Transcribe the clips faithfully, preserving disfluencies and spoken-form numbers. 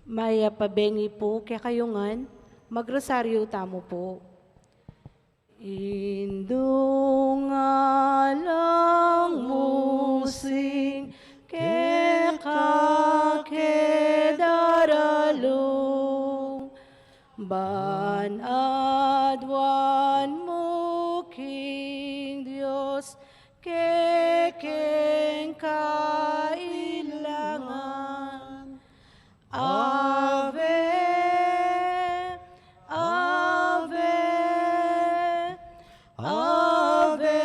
Mayap a bengi pu kekayu ngan, magrosaryu tamu pu. Indung alang musing keka ke daralung, ban aduan mu king Dios kekeng kailangan. Ave, Ave, Ave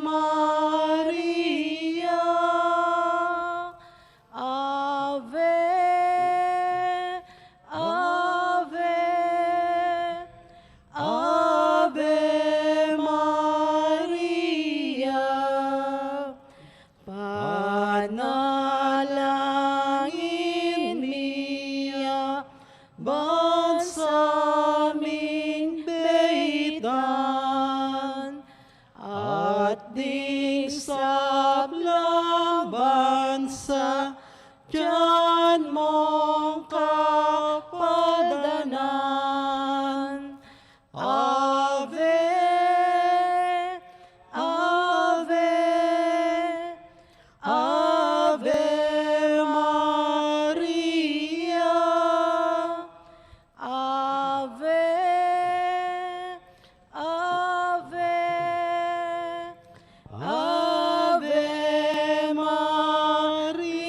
Maria. Ave, Ave, Ave Maria. Panalangin mi ya ban sa ming beitan, at ding sablang bansa, dinan mong kapadanan. Ave, Ave, Ave Maria. Ave, Ave, Ave Maria.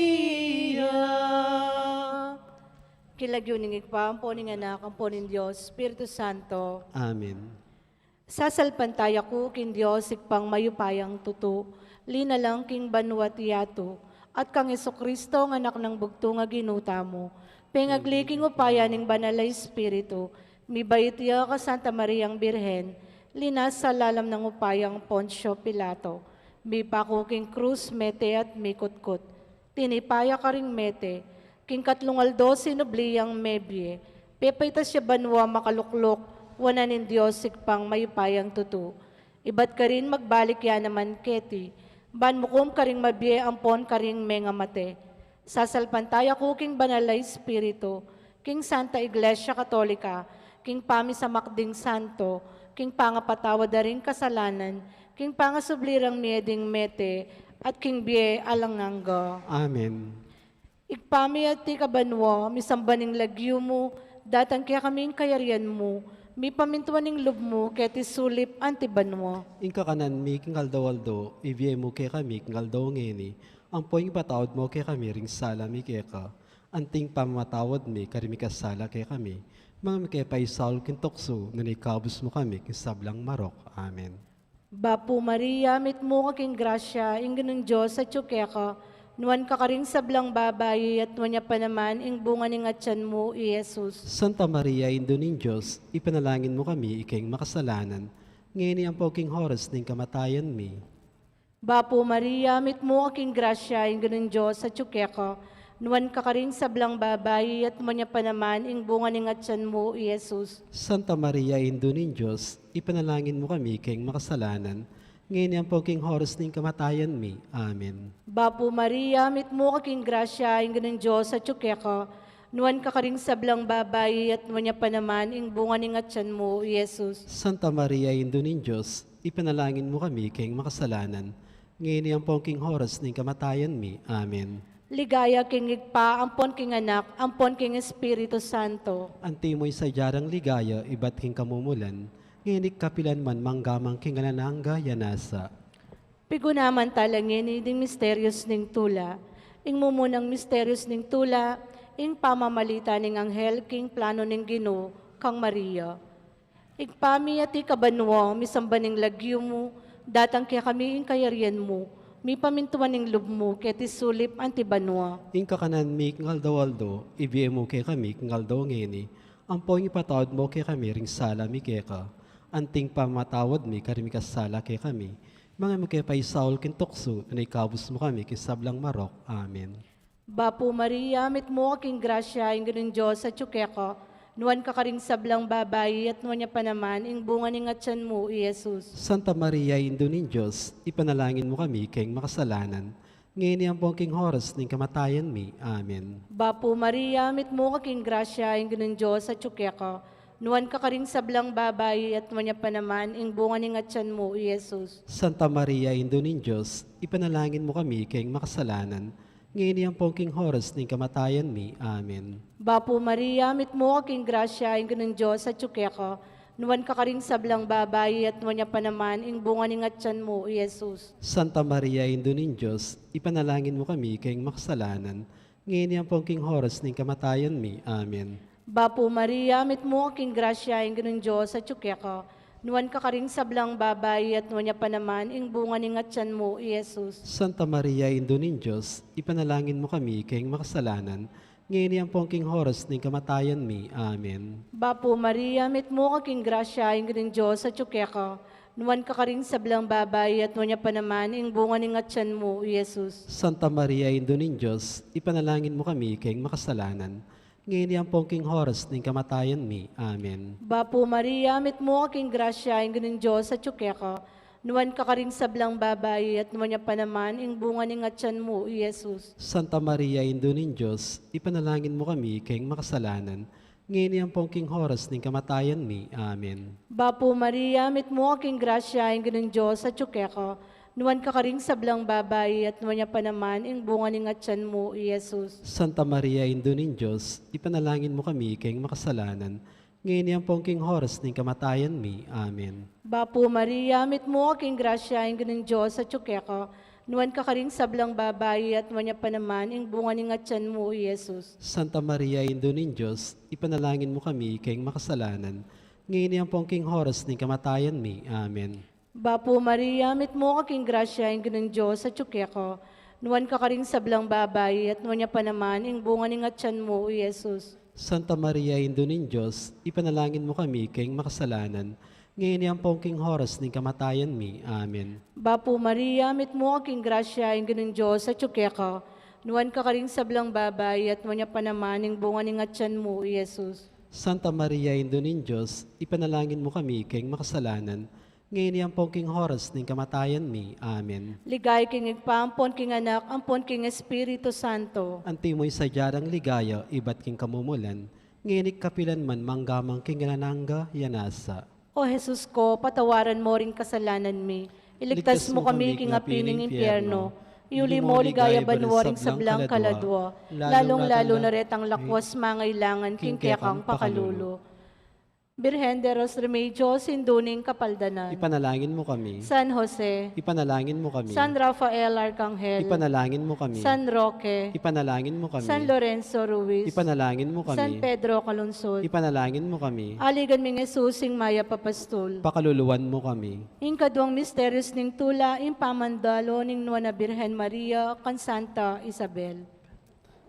King lagyu ning Ibpa, ampo ning Anak, ampo ning Dios Espiritu Santo. Amen. Sasalpantaya ku king Dios, Ibpang mayupayang tutu, linalang king banua't yatu, at kang Jesucristo, a Anak nang bugtung a Ginu tamu, pengagli king upaya ning Banal a Espiritu, mibait ya kang Santa Mariang Birhen, linasa lalam nang upayang Poncio Pilato, mipaku king krus, mete at mikutkut, tinipa ya karing mete, king katlung aldo sinubli yang mebie, pepaitas ya banua makalukluk wanan ning Dios Ibpang mayupayang tutu. Ibat karin magbalik ya naman keti, ban mukum karing mabie ampon karing mengamate. Sasalpantaya ku king Banal a Espiritu, king Santa Iglesia Katolika, king pamisamak ding santo, king pangapatawad da ring kasalanan, king pangasubli rang mie ding mete, at king bie alang angga. Amen. Ibpa mi atsu ka banua, misamban ing lagyu mu, datang kekami ing kayarian mu, mipamintuan ing lub mu, keti sulip anti banua. Ing kakanan mi king aldo-aldo, ibie mu kekami king aldo ngeni, ampo ipatawad mu kekami ring sala mi keka, anti ing pamamatawad mi karing mikasala kekami. Manga e mu ke paisaul king tuksu, nune ikabus mu kami king sablang marok. Amen. Bapu Maria, mitmu ka king grasya, ing Ginung Dios atsu keka, nuan ka karing sablang babai, at nuan ya pa naman ing bunga ning atian mu, i Jesus. Santa Maria, Indu ning Dios, ipanalangin mu kami ikeng makasalanan, ngeni ampo king oras ning kamatayan mi. Bapu Maria, mitmu ka king grasya, ing Ginung Dios atsu keka, nuan ka karing sablang babai, at nuan ya pa naman ing bunga ning atian mu, i Jesus. Santa Maria, Indu ning Dios, ipanalangin mu kami keng makasalanan, ngeni ampo king oras ning kamatayan mi. Amen. Bapu Maria, mitmu ka king grasya, ing Ginung Dios atsu keka, nuan ka karing sablang babai, at nuan ya pa naman ing bunga ning atian mu, i Jesus. Santa Maria, Indu ning Dios, ipanalangin mu kami keng makasalanan, ngeni ampo king oras ning kamatayan mi. Amen. Ligaya king Ibpa, ampon king Anak, ampon king Espiritu Santo. Antimo ing sadya rang ligaya ibat king kamumulan, ngeni kapilan man, mangga man king alang angga. Amen. Pigunaman tala ngeni ding misterios ning tula. Ing mumunang misterios ning tula, ing pamamalita ning anghel king plano ning Ginu kang Maria. Ibpa mi atsu ka banua, misamban ing lagyu mu, datang kekami ing kayarian mu, mipamintuan ing lub mu, keti sulip anti banua. Ing kakanan mi king aldo-aldo, ibie mu kekami king aldo ngeni, ampo ipatawad mu kekami ring sala mi keka, anti ing pamamatawad mi karing mikasala kekami. Manga e mu ke paisaul king tuksu, nune ikabus mu kami king sablang marok. Amen. Bapu Maria, mitmu ka king grasya, ing Ginung Dios atsu keka, nuan ka karing sablang babai, at nuan ya pa naman ing bunga ning atian mu, i Jesus. Santa Maria, Indu ning Dios, ipanalangin mu kami keng makasalanan, Ngeni ampon king oras ning kamatayan mi. Amen. Bapu Maria, mitmu ka king grasya, ing Ginung Dios atyu keka. Nuan ka karing sablang babai, at nuan ya pa naman ing bunga ning atyan mu, i Jesus. Santa Maria, Indu ning Dios, ipanalangin mu kami keng makasalanan, ngeni ampon king oras ning kamatayan mi. Amen. Bapu Maria, mitmu ka king grasya, ing Ginung Dios atyu keka. Nuan ka karing sablang babai, at nuan ya pa naman ing bunga ning atyan mu, i Jesus. Santa Maria, Indu ning Dios, ipanalangin mu kami keng makasalanan, ngeni ampon king oras ning kamatayan mi. Amen. Bapu Maria, mitmu ka king grasya, ing Ginung Dios atyu keka. Nuan ka karing sablang babai, at nuan ya pa naman ing bunga ning atyan mu, i Jesus. Santa Maria, Indu ning Dios, ipanalangin mu kami keng makasalanan, ngeni ampon king oras ning kamatayan mi. Amen. Bapu Maria, mitmu ka king grasya, ing Ginung Dios atyu keka. Nuan ka karing sablang babai, at nuan ya pa naman ing bunga ning atyan mu, i Jesus. Santa Maria, Indu ning Dios, ipanalangin mu kami keng makasalanan, ngeni ampon king oras ning kamatayan mi. Amen. Bapu Maria, mitmu ka king grasya, ing Ginung Dios atyu keka. Nuan ka karing sablang babai, at nuan ya pa naman ing bunga ning atyan mu, i Jesus. Santa Maria, Indu ning Dios, ipanalangin mu kami keng makasalanan, ngeni ampon king oras ning kamatayan mi. Amen. Bapu Maria, mitmu ka king grasya, ing Ginung Dios atyu keka. Nuan ka karing sablang babai, at nuan ya pa naman ing bunga ning atyan mu, i Jesus. Santa Maria, Indu ning Dios, ipanalangin mu kami keng makasalanan, ngeni ampon king oras ning kamatayan mi. Amen. Bapu Maria, mitmu ka king grasya, ing Ginung Dios atyu keka. Nuan ka karing sablang babai, at nuan ya pa naman ing bunga ning atyan mu, i Jesus. Santa Maria, Indu ning Dios, ipanalangin mu kami keng makasalanan, ngeni ampon king oras ning kamatayan mi. Amen. Bapu Maria, mitmu ka king grasya, ing Ginung Dios atyu keka. Nuan ka karing sablang babai, at nuan ya pa naman ing bunga ning atyan mu, i Jesus. Santa Maria, Indu ning Dios, ipanalangin mu kami keng makasalanan, ngeni ampon king oras ning kamatayan mi. Amen. Bapu Maria, mitmu ka king grasya, ing Ginung Dios atyu keka. Nuan ka karing sablang babai, at nuan ya pa naman ing bunga ning atyan mu, i Jesus. Santa Maria, Indu ning Dios, ipanalangin mu kami keng makasalanan, ngeni ampon king oras ning kamatayan mi. Amen. Ligaya king Ibpa, ampon king Anak, ampon king Espiritu Santo. Antimo ing sadya rang ligaya ibat king kamumulan, ngeni at kapilan man, mangga man king alang angga. Ya nasa. O Jesus ko, patawaran mo ring kasalanan mi. Iligtas mo kami king api ning impyerno. Iuli mo ligaya banua ring sablang kaladua, lalung-lalu na retang lakuas mangailangan king kekang pakalulu. Birhen de los Remedios, Indu ning Kapaldanan. Ipanalangin mo kami. San Jose. Ipanalangin mo kami. San Rafael Arcangel. Ipanalangin mo kami. San Roque. Ipanalangin mo kami. San Lorenzo Ruiz. Ipanalangin mo kami. San Pedro Calungsod. Ipanalangin mo kami. Aligan ming Jesus, ing mayap a pastul. Pakaluluan mo kami. Ing kaduang misterios ning tula, ing pamandalo ning Nuan a Birhen Maria kang Santa Isabel.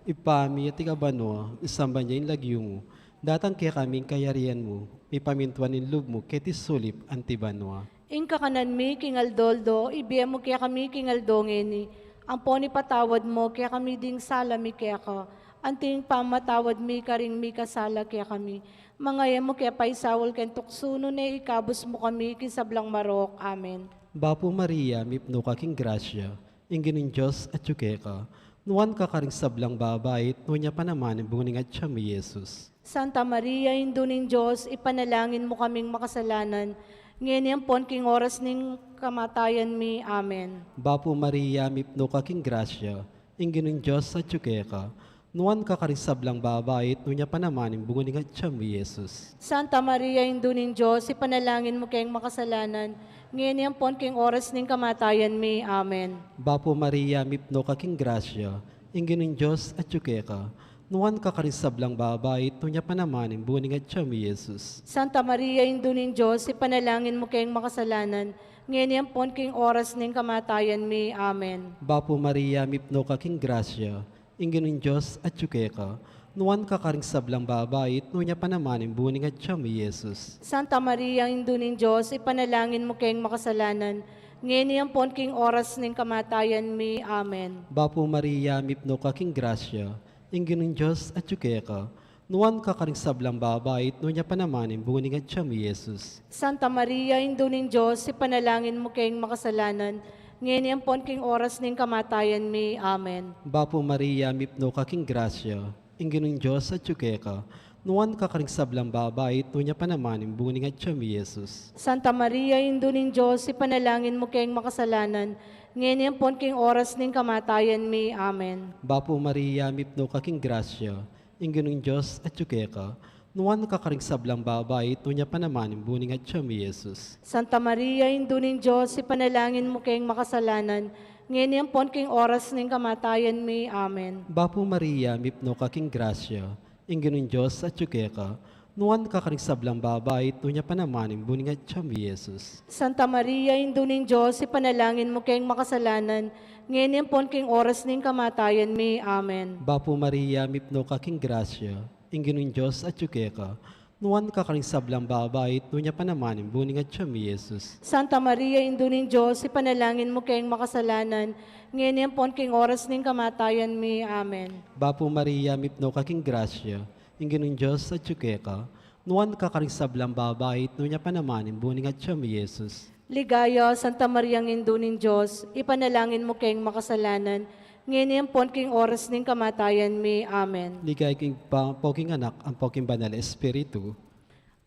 Ibpa mi, atiu ka banua, misamban ya ing lagyu mu. Datang kekami ing kayarian mu, mipamintuan ing lub mu keti sulip anti banua. Ing kakanan mi king aldo-aldo, ibie mu kekami king aldo ngeni, ampon ipatawad mu kekami ding sala mi keka, anti ing pamamatawad mi karing mikasala kekami. Manga e mu ke paisaul king tuksu, nune ikabus mu kami king sablang marok. Amen. Bapu Maria, mipnu ka king grasya, ing Ginung Dios atyu keka. Nuan ka karing sablang babai, at nuan ya pa naman ing bunga ning atyan mu, i Jesus. Santa Maria, Indu ning Dios, ipanalangin mu kaming makasalanan, ngeni ampon king oras ning kamatayan mi. Amen. Bapu Maria, mipnu ka king grasya, ing Ginung Dios atyu keka. Nuan ka karing sablang babai, at nuan ya pa naman ing bunga ning atyan mu, i Jesus. Santa Maria, Indu ning Dios, ipanalangin mu keng makasalanan, ngeni ampon king oras ning kamatayan mi. Amen. Bapu Maria, mipnu ka king grasya, ing Ginung Dios atyu keka. Nuan ka karing sablang babai, at nuan ya pa naman ing bunga ning atyan mu, i Jesus. Santa Maria, Indu ning Dios, ipanalangin mu keng makasalanan, ngeni ampon king oras ning kamatayan mi. Amen. Bapu Maria, mipnu ka king grasya, ing Ginung Dios atyu keka. Nuan ka karing sablang babai, at nuan ya pa naman ing bunga ning atyan mu, i Jesus. Santa Maria, Indu ning Dios, ipanalangin mu keng makasalanan, ngeni ampon king oras ning kamatayan mi. Amen. Bapu Maria, mipnu ka king grasya, ing Ginung Dios atyu keka. Nuan ka karing sablang babai, at nuan ya pa naman ing bunga ning atyan mu, i Jesus. Santa Maria, Indu ning Dios, ipanalangin mu keng makasalanan, Ngeni ampon king oras ning kamatayan mi. Amen. Bapu Maria, mipnu ka king grasya, ing Ginung Dios atyu keka, nuan ka karing sablang babai, at nuan ya pa naman ing bunga ning atyan mu, i Jesus. Santa Maria, Indu ning Dios, ipanalangin mu keng makasalanan, ngeni ampon king oras ning kamatayan mi. Amen. Bapu Maria, mipnu ka king grasya, ing Ginung Dios atyu keka, nuan ka karing sablang babai, at nuan ya pa naman ing bunga ning atyan mu, i Jesus. Santa Maria, Indu ning Dios, ipanalangin mu keng makasalanan, ngeni ampon king oras ning kamatayan mi. Amen. Bapu Maria, mipnu ka king grasya, ing Ginung Dios atyu keka, nuan ka karing sablang babai, at nuan ya pa naman ing bunga ning atyan mu, i Jesus. Santa Maria, Indu ning Dios, ipanalangin mu keng makasalanan, ngeni ampon king oras ning kamatayan mi. Amen. Bapu Maria, mipnu ka king grasya, ing Ginung Dios atyu keka, nuan ka karing sablang babai, at nuan ya pa naman ing bunga ning atyan mu, i Jesus. Santa Maria, Indu ning Dios, ipanalangin mu keng makasalanan, ngeni ampon king oras ning kamatayan mi. Amen. Bapu Maria, mipnu ka king grasya, ing Ginung Dios atyu keka, nuan ka karing sablang babai, at nuan ya pa naman ing bunga ning atyan mu, i Jesus. Ligaya, Santa Maria, Indu ning Dios, ipanalangin mu keng makasalanan, ngeni ampon king oras ning kamatayan mi. Amen. Ligaya king Ibpa, ampo king Anak, ampo king Banal Espiritu.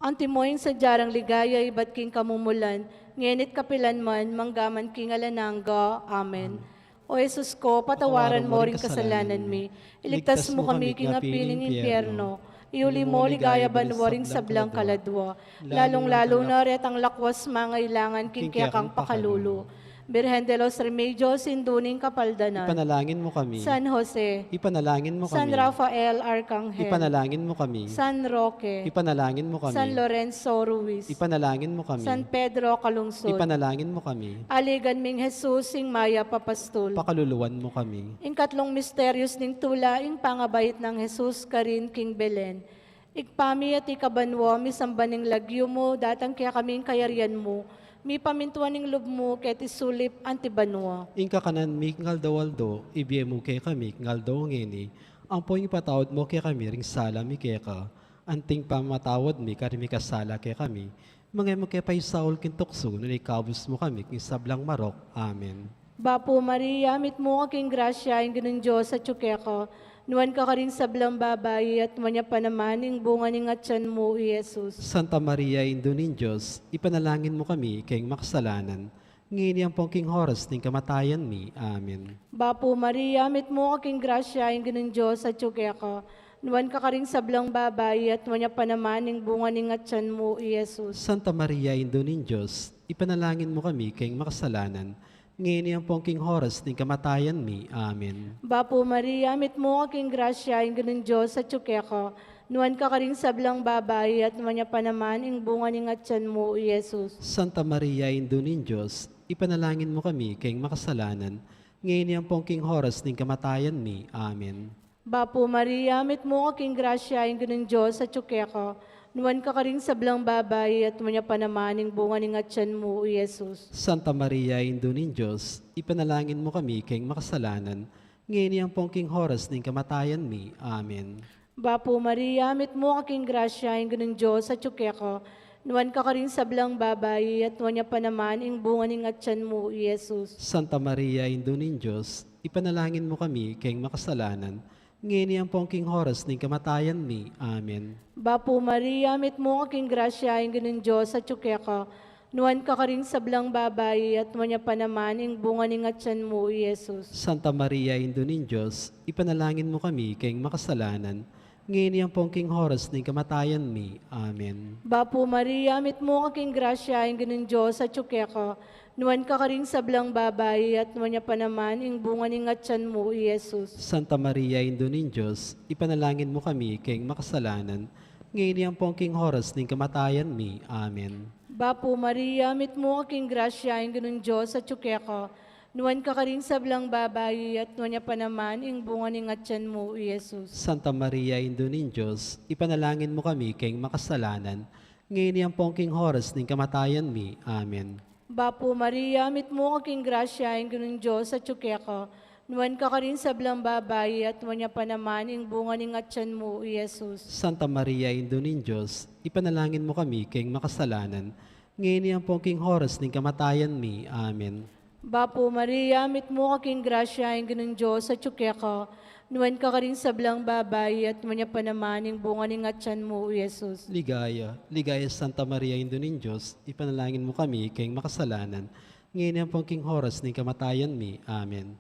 Antimo ing sadya rang ligaya ibat king kamumulan, ngeni't kapilan man, manggaman king alang angga. Amen. O Jesus ko, patawaran mo ring kasalanan mi, iligtas mu kami king api ning impyerno, iuli mo king ligaya banua ring sablang kaladua, lalung-lalu na retang lakuas mangailangan king kekang pakalulu. Birhen de los Remedios, Indu ning Kapaldanan. Ipanalangin mu kami. San Jose. Ipanalangin mu kami. San Rafael Arkanghel. Ipanalangin mu kami. San Roque. Ipanalangin mu kami. San Lorenzo Ruiz. Ipanalangin mu kami. San Pedro Calungsod. Ipanalangin mu kami. Aligan ming Jesus, ing mayap a pastul. Pakaluluan mu kami. Ing katlung misterios ning tula, ing pangabait nang Jesus karin king Belen. Ibpa mi atsu ka banua, misamban ing lagyu mu, datang kekami ing kayarian mu, mipamintuan ing lub mu keti sulip anti banua. Ing kakanan mi king aldo-aldo, ibie mu kekami king aldo ngeni, ampo ipatawad mu kekami ring sala mi keka, anti ing pamamatawad mi karing mikasala kekami, manga e mu ke paisaul king tuksu, nune ikabus mu kami king sablang marok. Amen. Bapu Maria, mitmu ka king grasya, ing Ginung Dios atyu keka, nuan ka karing sablang babai, at nuan ya pa naman ing bunga ning atyan mu, i Jesus. Santa Maria, Indu ning Dios, ipanalangin mu kami keng makasalanan, ngeni ampon king oras ning kamatayan mi. Amen. Bapu Maria, mitmu ka king grasya, ing Ginung Dios atyu keka, nuan ka karing sablang babai, at nuan ya pa naman ing bunga ning atyan mu, i Jesus. Santa Maria, Indu ning Dios, ipanalangin mu kami keng makasalanan, ngeni ampon king oras ning kamatayan mi. Amen. Bapu Maria, mitmu ka king grasya, ing Ginung Dios atyu keka, nuan ka karing sablang babai, at nuan ya pa naman ing bunga ning atyan mu, i Jesus. Santa Maria, Indu ning Dios, ipanalangin mu kami keng makasalanan, ngeni ampon king oras ning kamatayan mi. Amen. Bapu Maria, mitmu ka king grasya, ing Ginung Dios atyu keka, nuan ka karing sablang babai, at nuan ya pa naman ing bunga ning atyan mu, i Jesus. Santa Maria, Indu ning Dios, ipanalangin mu kami keng makasalanan, ngeni ampon king oras ning kamatayan mi. Amen. Bapu Maria, mitmu ka king grasya, ing Ginung Dios atyu keka, nuan ka karing sablang babai, at nuan ya pa naman ing bunga ning atyan mu, i Jesus. Santa Maria, Indu ning Dios, ipanalangin mu kami keng makasalanan, ngeni ampon king oras ning kamatayan mi. Amen. Bapu Maria, mitmu ka king grasya, ing Ginung Dios atyu keka, nuan ka karing sablang babai, at nuan ya pa naman ing bunga ning atyan mu, i Jesus. Santa Maria, Indu ning Dios, ipanalangin mu kami keng makasalanan, ngeni ampon king oras ning kamatayan mi. Amen. Bapu Maria, mitmu ka king grasya, ing Ginung Dios atyu keka, nuan ka karing sablang babai, at nuan ya pa naman ing bunga ning atyan mu, i Jesus. Santa Maria, Indu ning Dios, ipanalangin mu kami keng makasalanan, ngeni ampon king oras ning kamatayan mi. Amen. Bapu Maria, mitmu ka king grasya, ing Ginung Dios atyu keka, nuan ka karing sablang babai, at nuan ya pa naman ing bunga ning atyan mu, i Jesus. Santa Maria, Indu ning Dios, ipanalangin mu kami keng makasalanan, ngeni ampon king oras ning kamatayan mi. Amen. Bapu Maria, mitmu ka king grasya, ing Ginung Dios atyu keka, nuan ka karing sablang babai, at nuan ya pa naman ing bunga ning atyan mu, i Jesus. Santa Maria, Indu ning Dios, ipanalangin mu kami keng makasalanan, ngeni ampon king oras ning kamatayan mi. Amen. Bapu Maria, mitmu ka king grasya, ing Ginung Dios atyu keka, nuan ka karing sablang babai, at nuan ya pa naman ing bunga ning atyan mu, i Jesus. Ligaya, ligaya, Santa Maria, Indu ning Dios, ipanalangin mu kami keng makasalanan, ngeni ampon king oras ning kamatayan mi. Amen.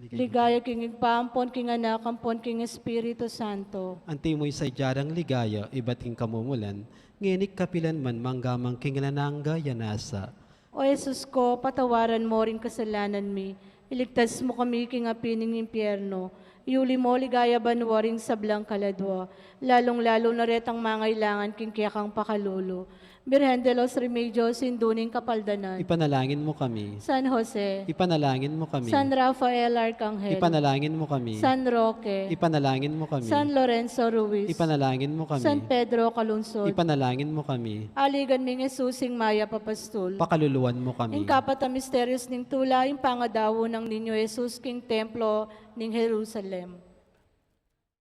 Ligaya king Ibpa, ampon king Anak, ampon king Espiritu Santo. Antimo ing sadya dang ligaya ibat king kamumulan, ngeni at kapilan man, mangga man king alang angga. Amen. O Jesus ko, patawaran mo ring kasalanan mi, iligtas mo kami king api ning impyerno, iuli mo king ligaya banua ring sablang kaladua, lalung-lalu na retang mangailangan king kekang pakalulu. Birhen de los Remedios, Indu ning Kapaldanan. Ipanalangin mo kami. San Jose. Ipanalangin mo kami. San Rafael Arkanghel. Ipanalangin mo kami. San Roque. Ipanalangin mo kami. San Lorenzo Ruiz. Ipanalangin mo kami. San Pedro Calungsod. Ipanalangin mo kami. Aligan ming Jesus, ing mayap a pastul. Pakaluluan mo kami. Ing kapat a misteryos ning tula, ing pangadaun nang Niño Jesus king templo ning Jerusalem.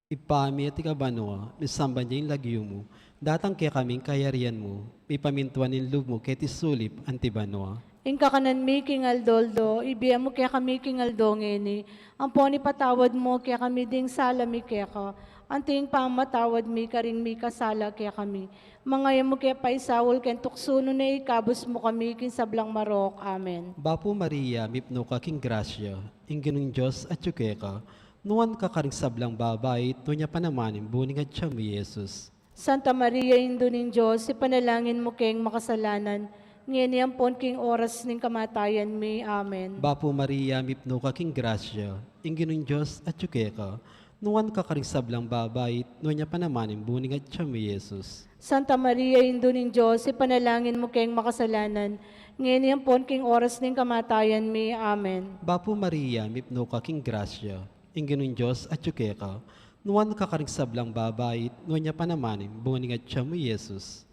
Ibpa mi atsu ka banua, misamban ya ing lagyu mu, datang kekami ing kayarian mu, mipamintuan ing lub mu keti sulip anti banua. Ing kakanan mi king aldo-aldo, ibie mu kekami king aldo ngeni, ampon ipatawad mu kekami ding sala mi keka, anti ing pamamatawad mi karing mikasala kekami. Manga e mu ke paisaul king tuksu, nune ikabus mu kami king sablang marok. Amen. Bapu Maria, mipnu ka king grasya, ing Ginung Dios atyu keka, nuan ka karing sablang babai, at nuan ya pa naman ing bunga ning atyan mu, i Jesus. Santa Maria, Indu ning Dios, ipanalangin mu keng makasalanan, ngeni ampon king oras ning kamatayan mi. Amen. Bapu Maria, mipnu ka king grasya, ing Ginung Dios atyu keka, nuan ka karing sablang babai, at nuan ya pa naman ing bunga ning atyan mu, i Jesus. Santa Maria, Indu ning Dios, ipanalangin mu keng makasalanan, ngeni ampon king oras ning kamatayan mi. Amen. Bapu Maria, mipnu ka king grasya, ing Ginung Dios atyu keka, nuan ka karing sablang babai, at nuan ya pa naman ing bunga ning atyan mu, i Jesus.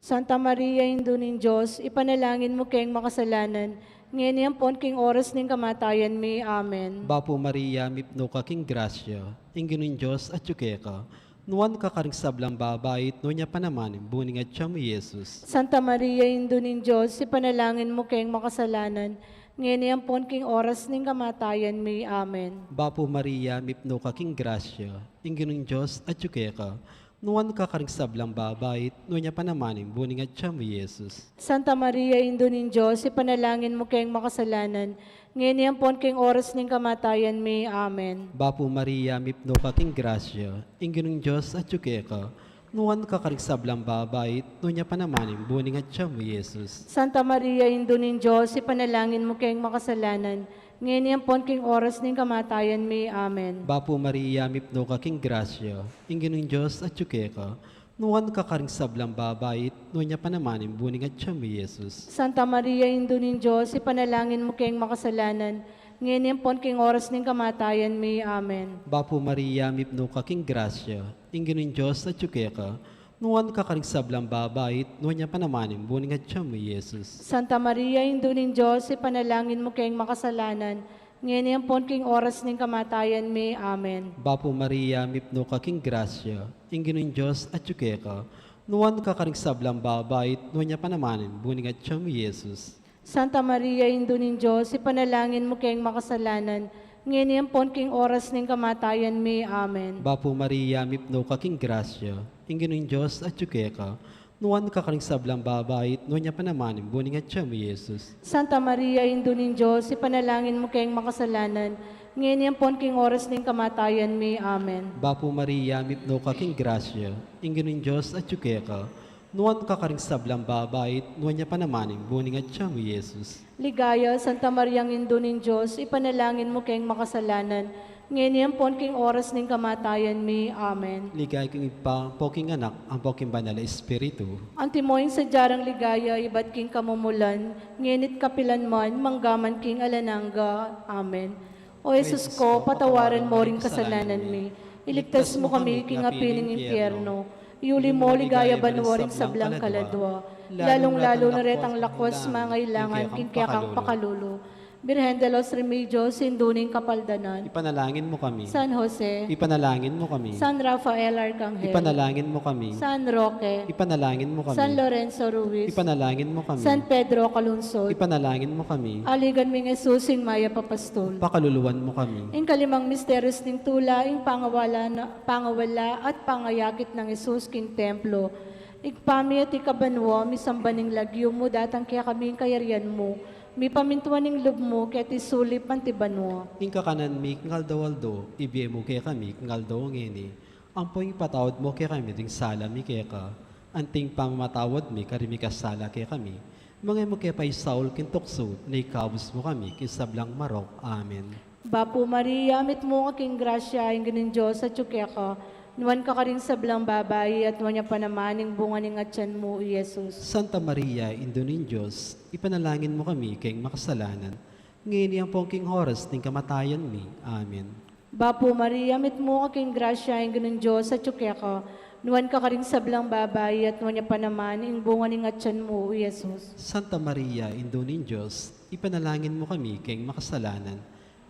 Santa Maria, Indu ning Dios, ipanalangin mu keng makasalanan, ngeni ampon king oras ning kamatayan mi. Amen. Bapu Maria, mipnu ka king grasya, ing Ginung Dios atyu keka, nuan ka karing sablang babai, at nuan ya pa naman ing bunga ning atyan mu, i Jesus. Santa Maria, Indu ning Dios, ipanalangin mu keng makasalanan, ngeni ampon king oras ning kamatayan mi. Amen. Bapu Maria, mipnu ka king grasya, ing Ginung Dios atyu keka, nuan ka karing sablang babai, at nuan ya pa naman ing bunga ning atyan mu, i Jesus. Santa Maria, Indu ning Dios, ipanalangin mu keng makasalanan, ngeni ampon king oras ning kamatayan mi. Amen. Bapu Maria, mipnu ka king grasya, ing Ginung Dios atyu keka, nuan ka karing sablang babai, at nuan ya pa naman ing bunga ning atyan mu, i Jesus. Santa Maria, Indu ning Dios, ipanalangin mu keng makasalanan, ngeni ampon king oras ning kamatayan mi. Amen. Bapu Maria, mipnu ka king grasya, ing Ginung Dios atyu keka, nuan ka karing sablang babai, at nuan ya pa naman ing bunga ning atyan mu, i Jesus. Santa Maria, Indu ning Dios, ipanalangin mu keng makasalanan, ngeni ampon king oras ning kamatayan mi. Amen. Bapu Maria, mipnu ka king grasya, ing Ginung Dios atyu keka, nuan ka karing sablang babai, at nuan ya pa naman ing bunga ning atyan mu, i Jesus. Santa Maria, Indu ning Dios, ipanalangin mu keng makasalanan, ngeni ampon king oras ning kamatayan mi. Amen. Bapu Maria, mipnu ka king grasya, ing Ginung Dios atyu keka, nuan ka karing sablang babai, at nuan ya pa naman ing bunga ning atyan mu, i Jesus. Santa Maria, Indu ning Dios, ipanalangin mu keng makasalanan, ngeni ampon king oras ning kamatayan mi. Amen. Bapu Maria, mipnu ka king grasya, ing Ginung Dios atyu keka, nuan ka karing sablang babai, at nuan ya pa naman ing bunga ning atyan mu, i Jesus. Santa Maria, Indu ning Dios, ipanalangin mu keng makasalanan, ngeni ampon king oras ning kamatayan mi. Amen. Bapu Maria, mipnu ka king grasya, ing Ginung Dios atyu keka, nuan ka karing sablang babai, at nuan ya pa naman ing bunga ning atyan mu, i Jesus. Ligaya, Santa Maria, Indu ning Dios, ipanalangin mu keng makasalanan, ngeni ampon king oras ning kamatayan mi. Amen. Ligaya king Ibpa, ampo king Anak, ampo king Banal a Espiritu. Antimo ing sadya dang ligaya ibat king kamumulan, ngeni at kapilan man, mangga man king alang angga. Amen. O Jesus ko, patawaran mo ring kasalanan mi, iligtas mu kami king api ning impyerno, iuli mu king ligaya banua ring sablang kaladua, lalung-lalu na retang lakuas mangailangan king kekang pakalulu. Birhen de los Remedios, Indu ning Kapaldanan. Ipanalangin mo kami. San Jose. Ipanalangin mo kami. San Rafael Arcangel. Ipanalangin mo kami. San Roque. Ipanalangin mo kami. San Lorenzo Ruiz. Ipanalangin mo kami. San Pedro Calungsod. Ipanalangin mo kami. Aligan ming Jesus, ing mayap a pastul. Pakaluluan mo kami. Ing kalimang misteryos ning tula, ing pangawala na, pangawala at pangayakit nang Jesus king templo. Ibpa mi atiu ka banua, misamban ing lagyu mu, datang kekami ing kayarian mu, mipamintuan ing lub mu, keti sulip anti banua. Ing kakanan mi king aldo-aldo, ibie mu kekami king aldo ngeni. Ampon ipatawad mu kekami ding sala mi keka, anti ing pamamatawad mi karing mikasala kekami. Manga e mu ke paisaul king tuksu, nune ikabus mu kami king sablang marok. Amen. Bapu Maria, mitmu ka king grasya, ing Ginung Dios atyu keka, nuan ka karing sablang babai, at nuan ya pa naman ing bunga ning atyan mu, i Jesus. Santa Maria, Indu ning Dios, ipanalangin mu kami keng makasalanan, ngeni ampon king oras ning kamatayan mi. Amen. Bapu Maria, mitmu ka king grasya, ing Ginung Dios atyu keka, nuan ka karing sablang babai, at nuan ya pa naman ing bunga ning atyan mu, i Jesus. Santa Maria, Indu ning Dios, ipanalangin mu kami keng makasalanan,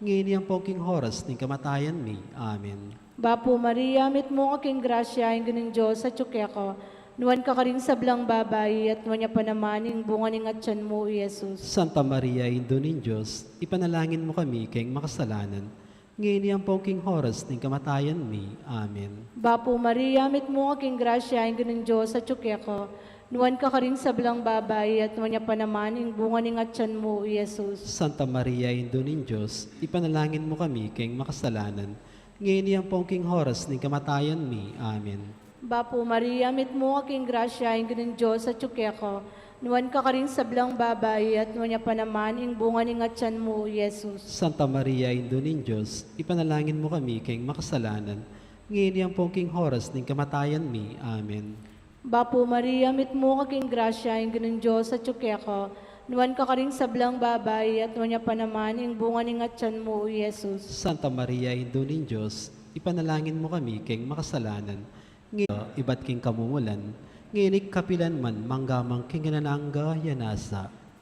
ngeni ampon king oras ning kamatayan mi. Amen. Bapu Maria, mitmu ka king grasya, ing Ginung Dios atyu keka, nuan ka karing sablang babai, at nuan ya pa naman ing bunga ning atyan mu, i Jesus. Santa Maria, Indu ning Dios, ipanalangin mu kami keng makasalanan, ngeni ampon king oras ning kamatayan mi. Amen. Bapu Maria, mitmu ka king grasya, ing Ginung Dios atyu keka, nuan ka karing sablang babai, at nuan ya pa naman ing bunga ning atyan mu, i Jesus. Santa Maria, Indu ning Dios, ipanalangin mu kami keng makasalanan, ngeni ampon king oras ning kamatayan mi. Amen. Bapu Maria, mitmu ka king grasya, ing Ginung Dios atyu keka, nuan ka karing sablang babai, at nuan ya pa naman ing bunga ning atyan mu, i Jesus. Santa Maria, Indu ning Dios, ipanalangin mu kami keng makasalanan, ngeni ampon king oras ning kamatayan mi. Amen. Bapu Maria, mitmu ka king grasya, ing Ginung Dios atyu keka, nuan ka karing sablang babai, at nuan ya pa naman ing bunga ning atyan mu, i Jesus. Santa Maria, Indu ning Dios, ipanalangin mu kami keng makasalanan, ngeni ibat king kamumulan, ngeni at kapilan man, mangga man king alang angga. Amen.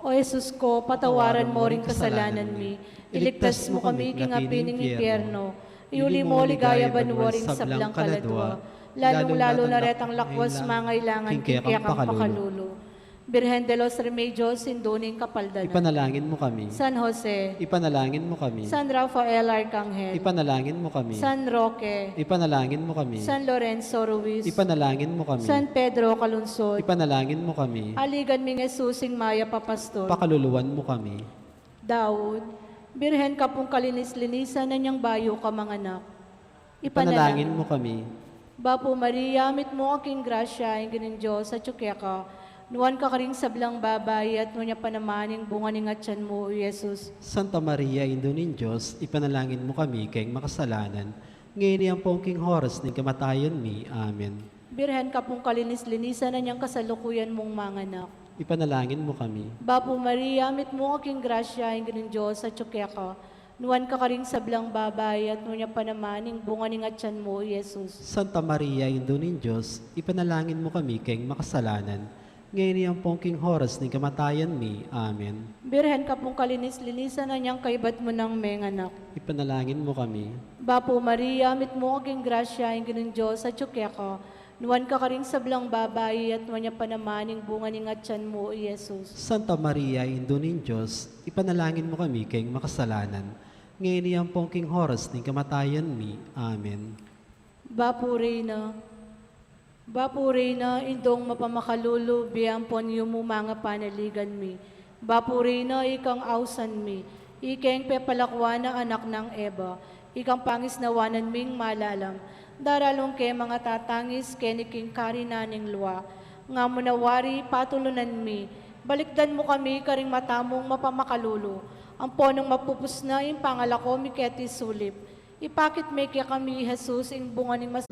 O Jesus ko, patawaran mo ring kasalanan mi, iligtas mu kami king api ning impyerno, iuli mu king ligaya banua ring sablang kaladua, lalung-lalu na retang lakuas mangailangan king kekang pakalulu. Birhen de los Remedios, Indu ning Kapaldanan. Ipanalangin mu kami. San Jose. Ipanalangin mu kami. San Rafael Arcangel. Ipanalangin mu kami. San Roque. Ipanalangin mu kami. San Lorenzo Ruiz. Ipanalangin mu kami. San Pedro Calungsod. Ipanalangin mu kami. Aligan ming Jesus, ing mayap a pastul. Pakaluluan mu kami. Daud. Birhen ka pung kalinis-linisan, inyang bayu ka manganak. Ipanalangin mu kami. Bapu Maria, mitmu ka king grasya, ing Ginung Dios atyu keka, nuan ka karing sablang babai, at nuan ya pa naman ing bunga ning atyan mu, i Jesus. Santa Maria, Indu ning Dios, ipanalangin mu kami keng makasalanan, ngeni ampon king oras ning kamatayan mi. Amen. Birhen ka pung kalinis-linisan, inyang kasalukuyan mung manganak. Ipanalangin mu kami. Bapu Maria, mitmu ka king grasya, ing Ginung Dios atyu keka, nuan ka karing sablang babai, at nuan ya pa naman ing bunga ning atyan mu, i Jesus. Santa Maria, Indu ning Dios, ipanalangin mu kami keng makasalanan, ngeni ampon king oras ning kamatayan mi. Amen. Birhen ka pung kalinis-linisan, inyang kaibat mu nang menganak. Ipanalangin mu kami. Bapu Maria, mitmu ka king grasya, ing Ginung Dios atyu keka, nuan ka karing sablang babai, at nuan ya pa naman ing bunga ning atyan mu, i Jesus. Santa Maria, Indu ning Dios, ipanalangin mu kami keng makasalanan, ngeni ampon king oras ning kamatayan mi. Amen. Bapu Reyna, Bapu Reyna, Indung mapamakalulu, bie ampon yumu manga panaligan mi. Bapu Reyna, ikang ausan mi, ikeng pepalakuan a anak nang Eva, ikang pangisnawanan ming malalam, daralung ke mangatatangis keni king karinan ning lua. Nga mu na wari patulunan mi, balikdan mu kami karing mata mung mapamakalulu, ampon nung mapupus na ing pangalako mi keti sulip, ipakit me kekami i Jesus, ing bunga ning mas-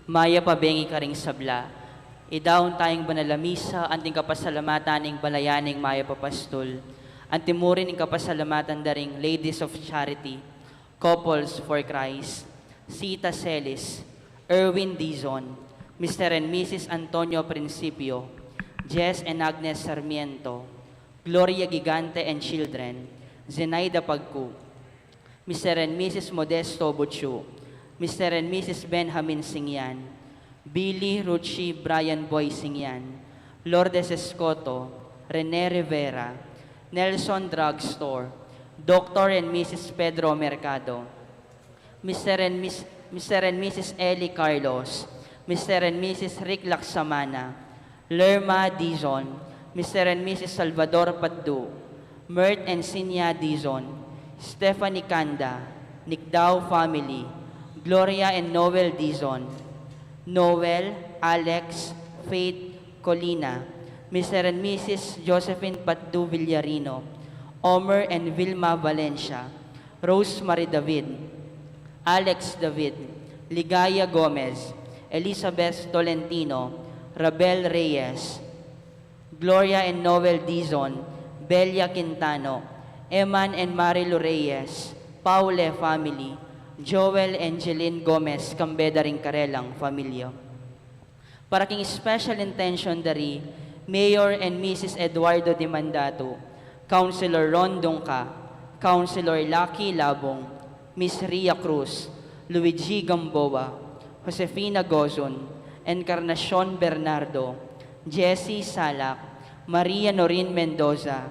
Mayap a bengi karing sabla. Idaun taya ing banal a misa anting kapasalamatan ning balayan ning Mayap a Pastul, anti murin ing kapasalamatan da ring Ladies of Charity, Couples for Christ, Sita Celis, Erwin Dizon, Mister and Missus Antonio Principio, Jess and Agnes Sarmiento, Gloria Gigante and children, Zenaida Pagcu, Mister and Missus Modesto Buchu, Mister and Missus Benjamin Singyan, Billy, Ruchi, Brian Boy Singyan, Lourdes Escoto, Rene Rivera, Nelson Drugstore, Doctor and Missus Pedro Mercado, Mister and Miss, Mister and Missus Ellie Carlos, Mister and Missus Rick Laksamana, Lerma Dizon, Mister and Missus Salvador Patdu, Mert and Sinya Dizon, Stephanie Kanda, Nikdao family, Gloria and Noel Dizon, Noel, Alex, Faith, Colina, Mister and Missus Josephine Patdu Villarino, Omer and Vilma Valencia, Rosemary David, Alex David, Ligaya Gomez, Elizabeth Tolentino, Rabel Reyes, Gloria and Noel Dizon, Belia Quintano, Eman and Marilu Reyes, Paule family, Joel and Jeline Gomez, kambe da ring karelang familia. Para king special intention da ri Mayor and Missus Eduardo Dimandatu, Councilor Ron Dungca, Councilor Lucky Labong, Miss Ria Cruz, Luigi Gamboa, Josefina Gozun, Encarnacion Bernardo, Jessie Salak, Maria Norin Mendoza,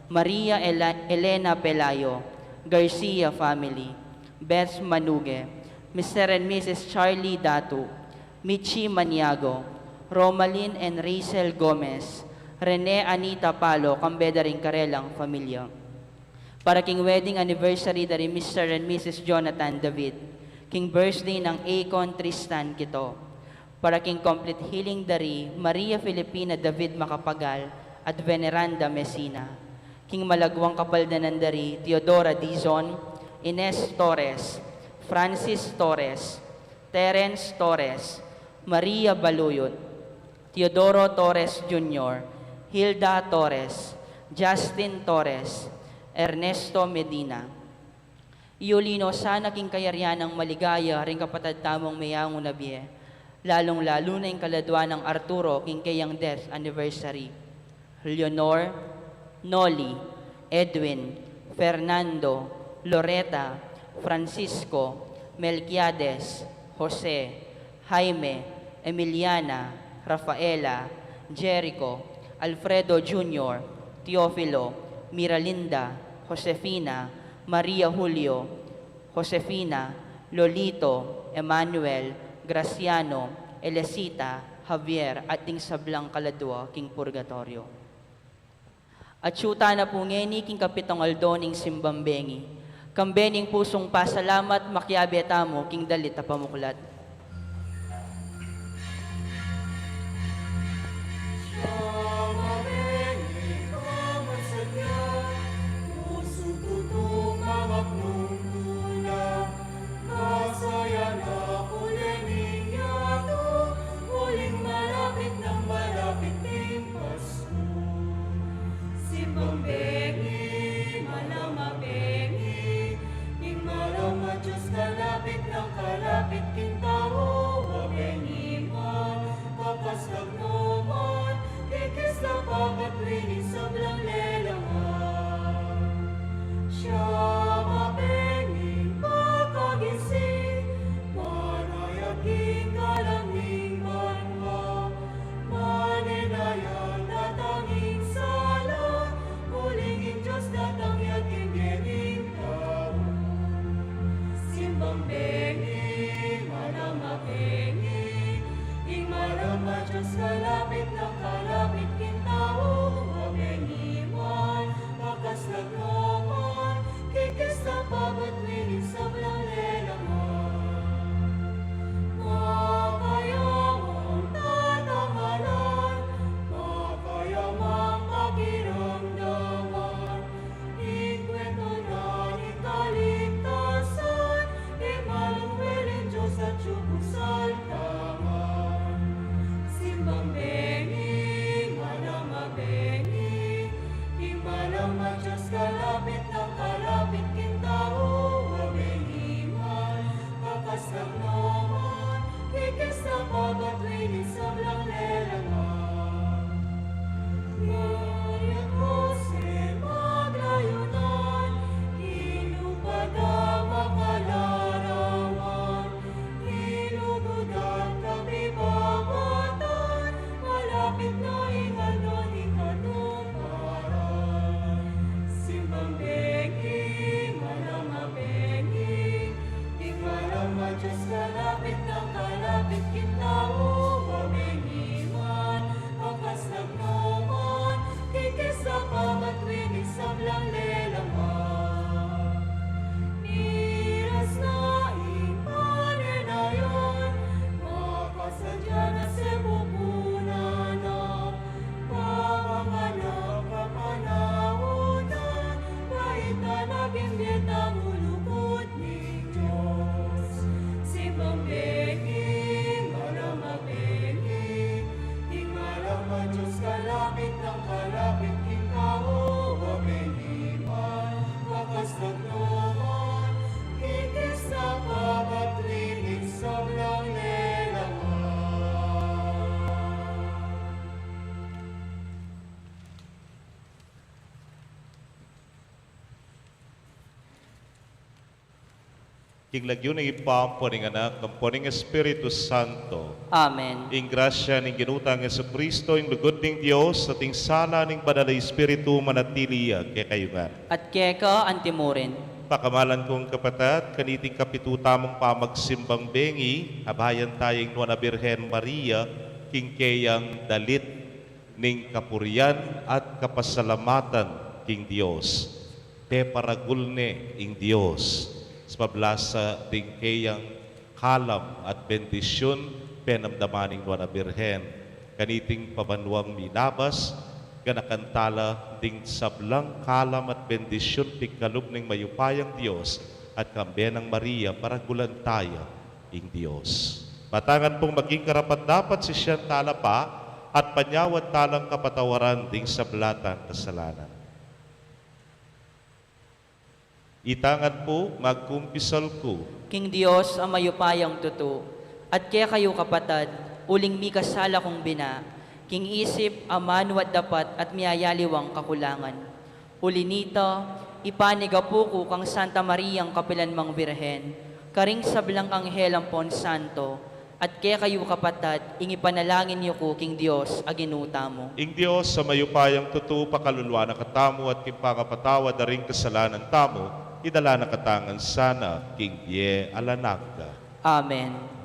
Maria Ela- Elena Pelayo, Garcia family, Beth Manuge, Mister and Missus Charlie Datu, Michi Maniago, Romalyn and Rachel Gomez, Rene Anita Palo, kambe da ring karelang familia. Para king wedding anniversary da ri Mister and Missus Jonathan David, king birthday nang Akon Tristan Quito. Para king complete healing da ri Maria Filipina David Macapagal at Veneranda Messina. King malagwang kapaldanan da ri Teodora Dizon, Ines Torres, Francis Torres, Terence Torres, Maria Baluyot, Teodoro Torres Junior, Hilda Torres, Justin Torres, Ernesto Medina. Iuli no sana king kayarian nang maligaya ring kapatad tamung meyangu na bie, lalung-lalu na ing kaladua nang Arturo king keyang death anniversary. Leonor, Noli, Edwin, Fernando, Loreta, Francisco, Melquiades, Jose, Jaime, Emiliana, Rafaela, Jericho, Alfredo Junior, Teofilo, Miralinda, Josefina, Maria Julio, Josefina, Lolito, Emmanuel, Graciano, Elecita, Javier, at ding sablang kaladua king purgatorio. Atyu tana pu ngeni king kapitong aldo ning simbang bengi. Kambe ning pusung pasalamat, makiabe tamu king dalit a pamuklat. Uling malapit nang malapit ning Pasko. Simbang bengi, manang mabengi, ing manang Dios kalapit nang kalapit king tau, mabengi man, papaskal no man, ikis na papat wining sablang lelangan. Siya mabengi, pakagising, manayat king kalang ning banua, manenaya datang ing sala, uling ing Dios datang ya king bie ning tau. Simbang bengi, manang mabengi, ing manang Dios kalapit nang kalapit king tau, King lagyu ning Ibpa, ampo ning Anak, ampo ning Espiritu Santo. Amen. Ing grasya ning Ginu tang Jesucristo, ing lugud ning Dios, at ing sala ning Banal a Espiritu manatili ya kekayu ngan. At keka antimurin. Pakamalan kung kapatad, kaniting kapitu tamung pamagsimbang bengi, abayan taya ing Nuan a Birhen Maria, king keyang dalit ning kapurian at kapasalamatan king Dios. Peparagul ne ing Dios, sabab la sa ding keyang kalam at bendisyun, penamdaman ning Nuan a Birhen. Kaniting pabanuang minabas, ganakan tala ding sablang kalam at bendisyun pigkalub ning mayupayang Dios, at kambe nang Maria, paragulan taya ing Dios. Matangan pung maging karapat-dapat sisian tala pa, at panyawad talang kapatawaran ding sabla tang kasalanan. Itangan pu, magkumpisal ku king Dios a mayupayang tutu, at kekayu kapatad, uling mikasala kung bina, king isip, amanu at dapat, at miyayaliwang kakulangan. Uli nita, ipanigapu ku kang Santa Mariang kapilan mang Birhen, karing sablang anghel ampon santo, at kekayu kapatad, ing ipanalangin yu ku king Dios a Ginu tamu. Ing Dios a mayupayang tutu pakaluluan na katamu at king pangapatawad da ring kasalanan tamu, idala na katamu ngan sana king bie alang angga. Amen.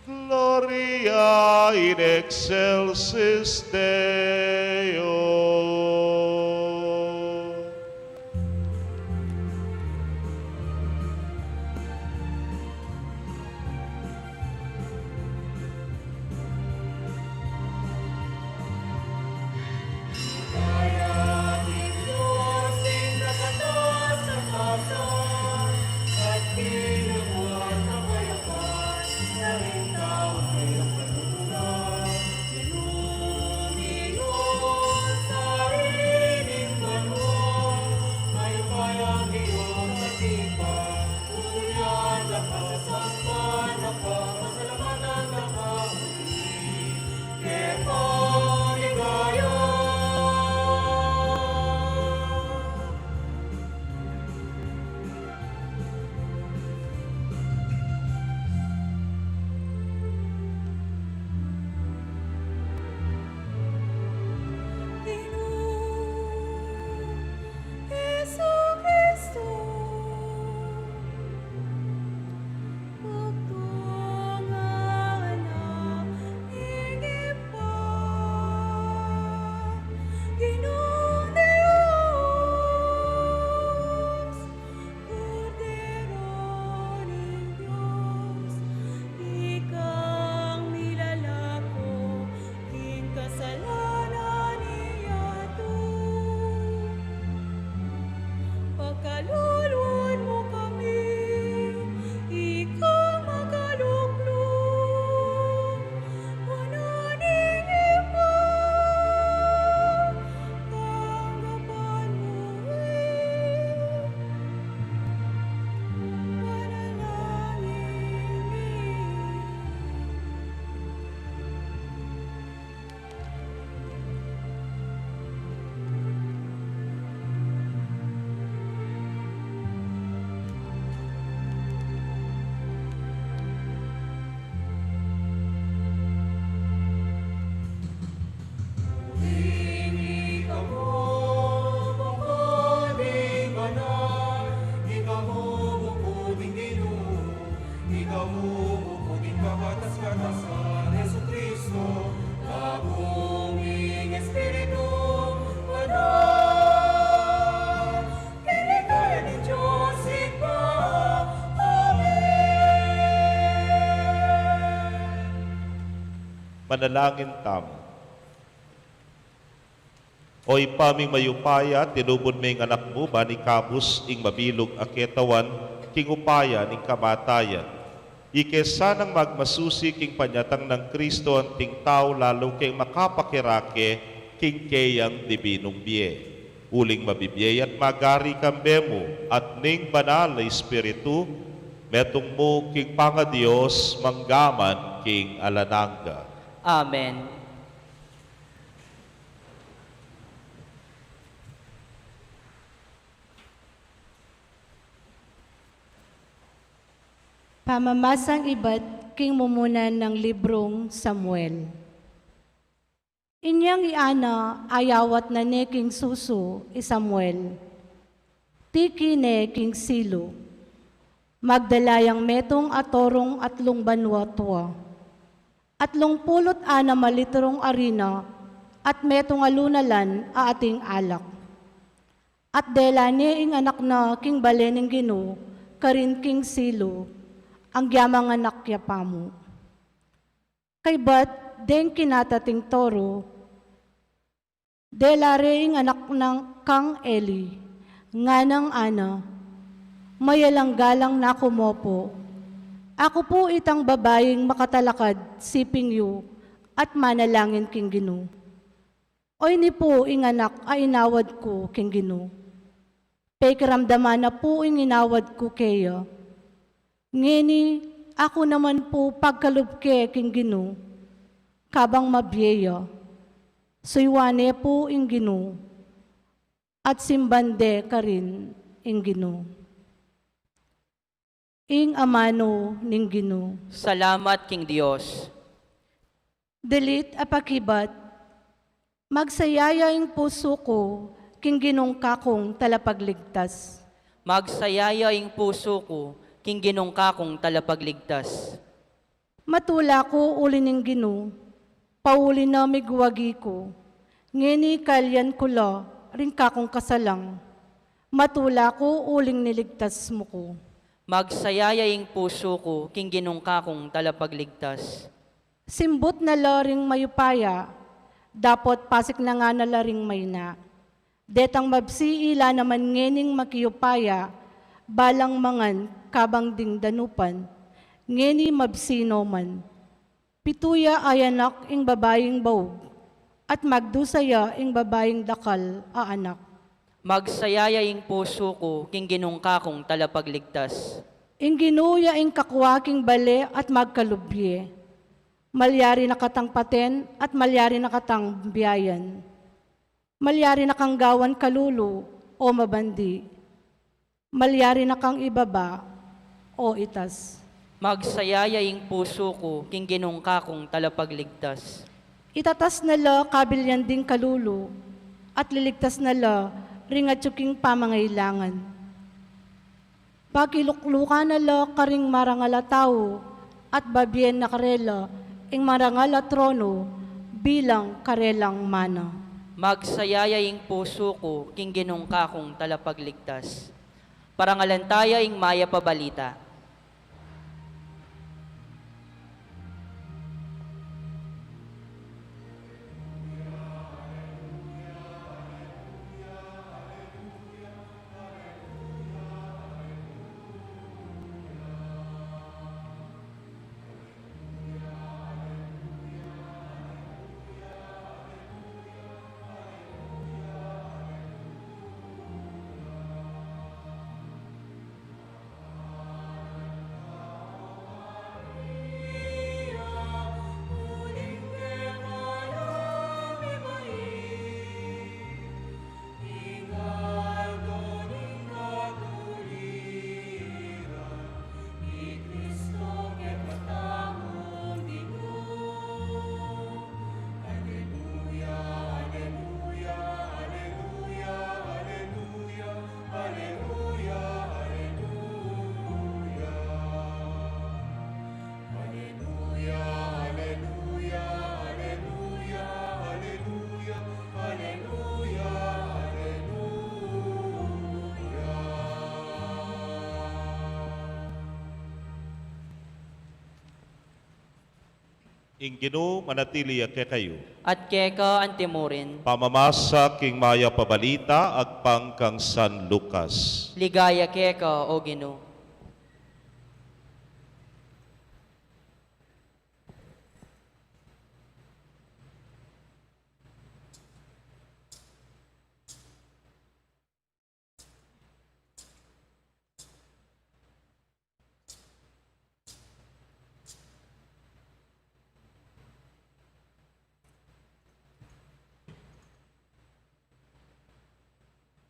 Gloria in excelsis Deo. Manalangin tamu. O Ibpa ming mayupaya, tinubud me ing Anak mu ban ikabus ing mabilug a ketawan king upaya ning kamatayan. Ike sanang magmasusi king panyatang nang Kristo anting tau lalu keng makapakirake king keyang dibinung bie. Uling mabibie ya at magari kambe mu at ning Banal a Espiritu, metung mu king pangaDios manggaman king alang angga. Amen. Pamamasang ibat king mumunan nang librung Samuel. Inyang i Ana ayawat na ne king susu i Samuel, tiki ne king Silo. Magdala yang metung a torung atlung banua tua. Atlung pulu't anam a litrung arina at metung a lunalan a ating alak. At dela ne ing anak na king bale ning Ginu karin king Silo, anggyang manganak ya pamu. Kaybat deng kinatating toru, dela re ing anak nang kang Eli, nganang Ana, mayalanggalang naku mu pu. Aku pu itang babaing makatalakad siping yu at manalangin king Ginu. Oyni pu ing anak a inawad ku king Ginu. Pekiramdaman na pu ing inawad ku keya. Ngeni, aku naman pu pagkalub ke king Ginu, kabang mabie ya. Suyuan ne pu ing Ginu, at simban de karin ing Ginu. Ing amanu ning Ginu. Salamat king Dios. Dilit a pakibat. Magsaya ya ing pusu ku king Ginung kakung talapagligtas. Magsaya ya ing pusu ku king Ginung kakung talapagligtas. Matula ku uli ning Ginu, pauli na migwagi ku. Ngeni kailian ku la ring kakung kasalang. Matula ku uling niligtas mu ku. Magsaya ya ing pusu ku king Ginung kakung talapagligtas. Simbut na la ring mayupaya, dapot pasik na nga na la ring maina. Detang mabsi ila naman ngening makiupaya, balang mangan kabang ding danupan, ngeni mabsi no man. Pitu ya a anak ing babaing baug, at magdusa ya ing babaing dakal a anak. Magsaya ya ing pusu ku king Ginung kakung talapagligtas. Ing Ginu ya ing kakwa king bale at magkalub ye. Malyari na katang paten at malyari na katang biayan. Malyari na kang gawan kalulu o mabandi. Malyari na kang ibaba o itas. Magsaya ya ing pusu ku king Ginung kakung talapagligtas. Itatas na la kabilyan ding kalulu, at liligtas na la ring atyu king pamangailangan. Pakiluklukan na la karing marangal a tau, at babien na karela ing marangal a trono bilang karelang mana. Magsaya ya ing pusu ku king Ginung kakung talapagligtas. Parangalan taya ing mayap a balita. Ing Ginu manatili ya kekayu. At keka antimurin. Pamamasa king Mayap a Balita agpang kang San Lucas. Ligaya keka, O Ginu.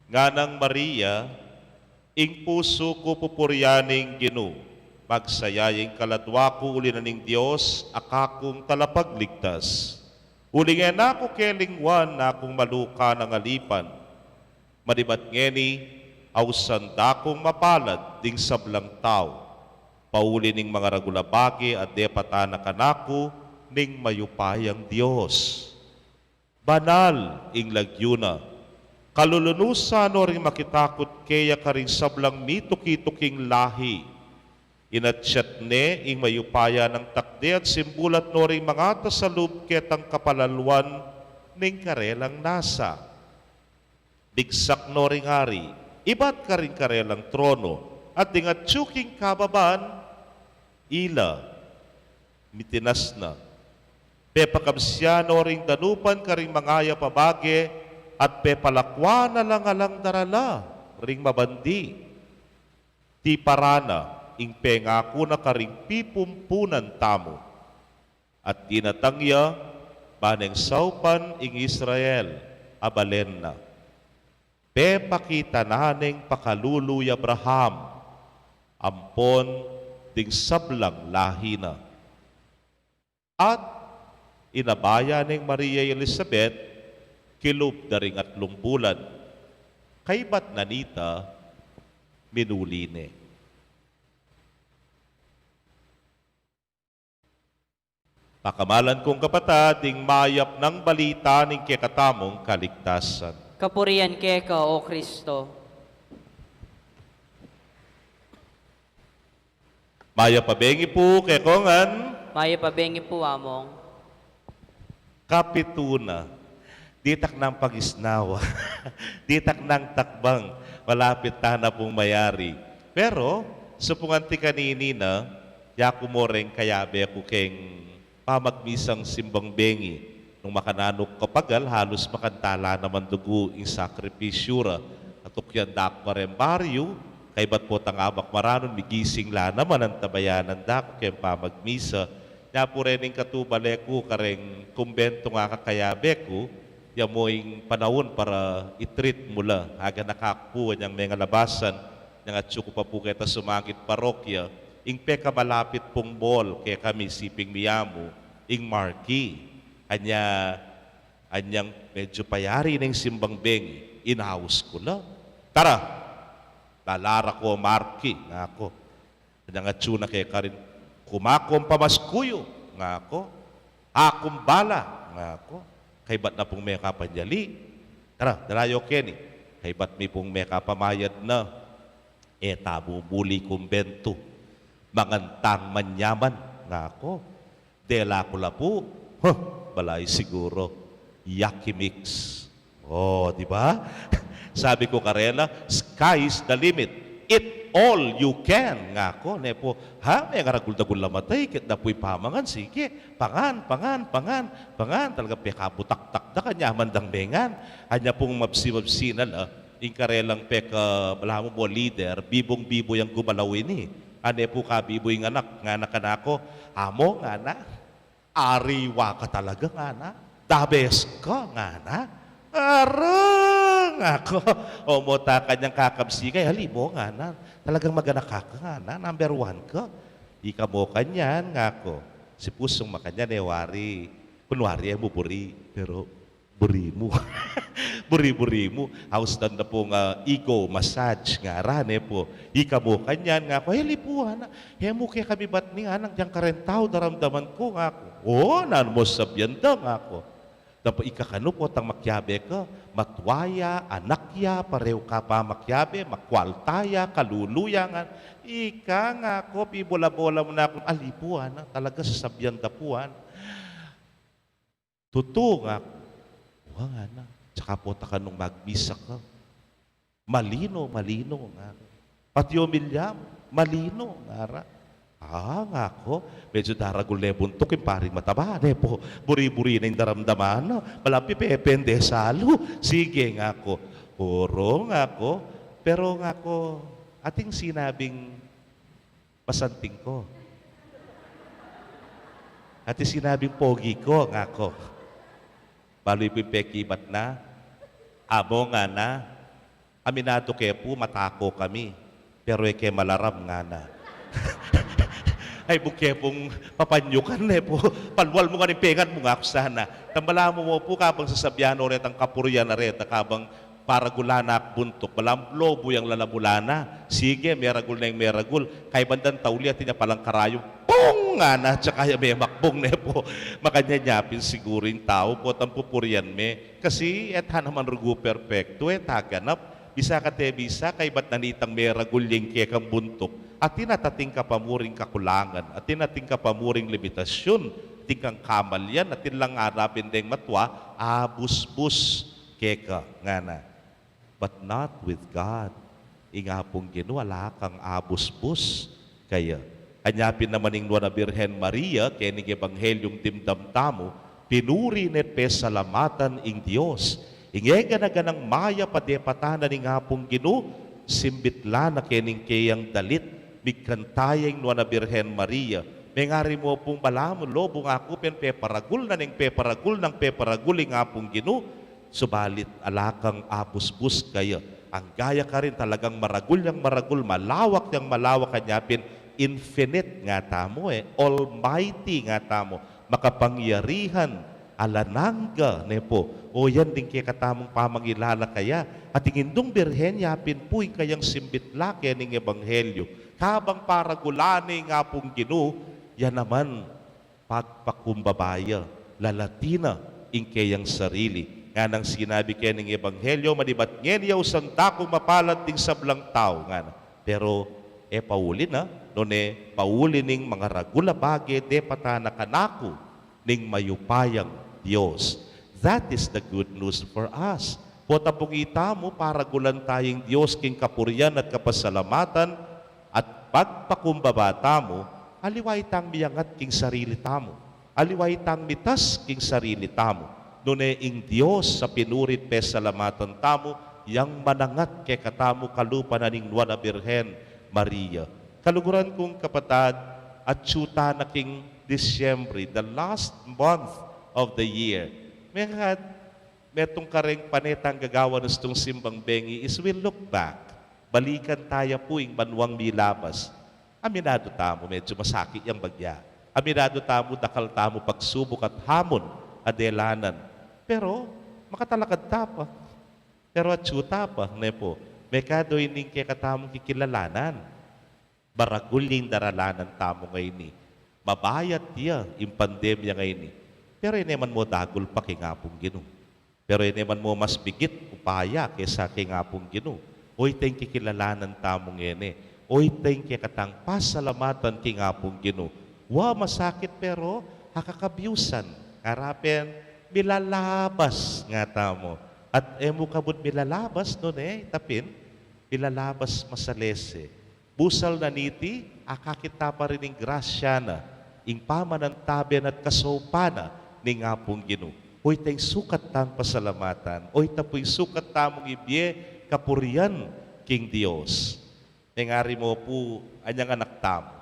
Nganang Maria, ing pusu ku pupurian ing Ginu, magsaya ing kaladwa ku uli na ning Dios a kakung talapagligtas. Uling e na ku kelingwan a kung maluka nang alipan. Manibat ngeni, ausan da kung mapalad ding sablang tau, pauli ning mangaragul a bage a depatan na kanaku ning mayupayang Dios. Banal ing lagyu na. Kalulunusan no ring makitakut keya karing sablang mituki-tuking lahi. Inatyat ne ing mayupaya nang takde at simbulat no ring mangatasalub ketang kapalaluan ning karelang nasa. Bigsak no ring ari, ibat karing karelang trono, at ding atyu king kababan, ila, mitinas na. Pepakabsian no ring danupan karing mangayap a bage, at pepalakwan na lang alang darala ring mabandi. Tiparan na ing pengaku na karing pipumpunan tamu. At dinatang ya, ba neng saupan ing Israel a balen na. Pepakita na neng pakalulu i Abraham, ampon ding sablang lahi na. At inabaya neng Maria i Elisabet, kilub da ring atlung bulan, kaybat na nita, minuli ne. Pakamalan kung kapatad, ing mayap nang balita ning kekatamung kaligtasan. Kapurian keka, O Kristo. Mayap a bengi pu kekongan. Mayap a bengi pu, Among. Kapitu na. Ditak nang pagisnawa. Ditak nang takbang. Malapit tana pung mayari. Pero, supung anti kanini na, yaku mu reng kayabe ku keng pamagmisang simbang bengi. Nung makananu ku kapagal, halus makanta la naman dugu ing sakripisyu ra. Atukyan da ku kareng baryu, kaybat potang abak maranun, migising la naman, antabayanan da ku keng pamagmisa. Nya pu reng katubale ku kareng kumbentu nga kakayabe ku, ya mu ing panaun para i-treat mu la. Aganaka ku pu anyang mengalabasan, nyang atyu ku pa pu keta sumagit parokya, ing pekamalapit pung mall kekami siping miyamu, ing Marquee. Anya, anyang medyu payari neng simbang bengi, inaus ku la. Tara, lalara ko Marquee, ngaku. Anyang atyu na kekarin, kumakom pamaskuyu, ngaku. Akum bala, ngaku. Kaybat na pung mekapanyali. Tara, dala yu keni. Kaybat mi pung mekapamayad na. E ta mumuli kumbentu. Mangan tang manyaman, ngaku. Dela ku la pu, huh, balay siguro, Lucky Mix. O, di ba? Sabi ku karela, "Sky's the limit. Eat all you can," ngaku. Ne pu, ha, mengaragul-dagul la mata, ikit da pu i pamangan, sige, pangan, pangan, pangan, pangan. Talaga pekabutaktak da, kanyaman dang mengan. Anya pung mabsi-mabsi na la, ing karelang peka, balamu mu lider, bibung-bibu yang gumalaw ini. Ane pu kabibu ing anak, ngana kanaku, "Amo," ngana, "ariwa ka talaga," ngana, "the best ka," ngana. "Ara," ngaku, "o mu ta kanyang kakabsi ka, ali mu," ngana, "talagang maganak ka," ngana, "number one ka." "Ika mu kanyan," ngaku. Si Pusung makanyan e wari, kunwari e mu buri, pero buri mu. Buri-buri mu. Ausdan da pung ego massage, ngara ne pu. "Ika mu kanyan," ngaku. "E, ali pu," ngana. "E mu kekami batni," ngana, "dyang kareng tau daramdaman ku," ngaku. "O, nanu mu sabian da?" ngaku. "Dapot ika kanu potang makiabe ka, matua ya, anak ya, pareu ka pa makiabe, makwalta ya, kalulu ya," ngana. "Ika," ngaku, "pibola-bola mu na ku." "Ali pu," ngana, "talaga sasabian da pu," ngana. Tutu, ngaku. Wa, ngana. Tsaka pu ta kanung magmisa ka. Malino, malino, ngara. Pati omilya mu, malino, ngara. Ah, ngaku, medyu daragul ne buntuk ing paring mataba, ne pu. Buri-buri na ing daramdaman na. Malampi pepende salu. Sige, ngaku. Oro, ngaku. Pero, ngaku, ating sinabing masanting ko. Ating sinabing pogi ko, ngaku. Balu pu ing pekibat na. Amo, ngana, aminadu ke pu, matako kami. Pero e ke malaram, ngana. Ay, bukang ke pung papanyukan, ne pu. Palwal mu ngan ing pengan mu, ngaku sana. Tambala mu pu, kabang sasabian o retang kapurian a reta, kabang paragulan na ak buntuk, balamu lobu yang lalabulan na. Sige, meragul na ing meragul. Kaybat dang tauli, atin ya palang karayum. Pung! Ngana, tsaka ya memakbung, ne pu. Makanyan ya pin siguru ing tau, potang pupurian me. Kasi e ta naman rugu perpektu, e ta ganap. Bisa kate bisa, kaybat na nitang meragul ya ing kekang buntuk, atin at atin ka pa muring kakulangan, atin at atin ka pa muring limitasyun, atin kang kamalian, atin lang arapin deng matua, abusbus keka, ngana. But not with God. Ing Apung Ginu, ala kang abusbus kaya. Anya pin naman ing Nuan a Birhen Maria, keni king Ebanghelyung dimdam tamu, pinuri ne, pesalamatan ing Dios. Ing e gana-ganang mayap a depatan na ning Apung Ginu, simbit la na keni king keyang dalit, migkanta ya ing Nuan a Birhen Maria. Mengari mu pung balamu, lobu, ngaku, pin peparagul na neng peparagul nang peparagul ing Apung Ginu, subalit ala kang abusbus kaya. Angga ya karin talagang maragul yang maragul, malawak yang malawak, anya pin infinite nga tamu, e, almighty nga tamu, makapangyarihan, alang angga, ne pu. O yan ding kekatamung pamangilala kaya. At ing Indung Birhen ya pin pu ing kayang simbit la keni king Ebanghelyu. Kabang paragulan ne ing Apung Ginu, ya naman pagpakumbaba ya, lalati na ing keyang sarili. Nganang sinabi keni king Ebanghelyu, manibat ngeni ausan da kung mapalad ding sablang tau, ngana. Pero e pauli na, nune pauli ning mangaragul a bage depatan na kanaku ning mayupayang Dios. That is the good news for us. Potang pung itamu paragulan taya ing Dios king kapurian at kapasalamatan, at pagpakumbaba tamu, aliwa itang miangat king sarili tamu, aliwa itang mitas king sarili tamu, nune ing Dios a pinuri't pesalamatan tamu, yang manangat kekatamu kalupa na ning Nuan a Birhen Maria. Kaluguran kung kapatad, atyu ta na king Disyembre, the last month of the year. Mengad, metung kareng pane tang gagawan ustung simbang bengi is we look back. Balikan taya pu ing banuang milabas. Aminadu tamu, medyu masakit yang bagya. Aminadu tamu, dakal tamu pagsubuk at hamon a delanan. Pero, makatalakad ta pa. Pero atyu ta pa, ne pu. Mekad ining kekatamung kikilalanan. Maragul ya ing daralanan tamu ngeni. Mabayat ya ing pandemya ngeni. Pero e ne man mu dagul pa king Apung Ginu. Pero e ne man mu mas bigit upaya kesa king Apung Ginu. Oyta ing kikilalanan tamu ngeni. Oyta ing kekatang pasalamatan king Apung Ginu. Wa, masakit pero akakabiusan. Ngara pin, milalabas nga tamu. At e mu kabud milalabas, nune, ita pin, milalabas masalese. Busal na niti, akakit ta pa rin ing grasya na, ing pamanantabe na at kasaupan na ning Apung Ginu. Oyta ing sukat tang pasalamatan, oyta pu ing sukat tamung ibie kapurian king Dios. Mengari mu pu, anyang anak tamu.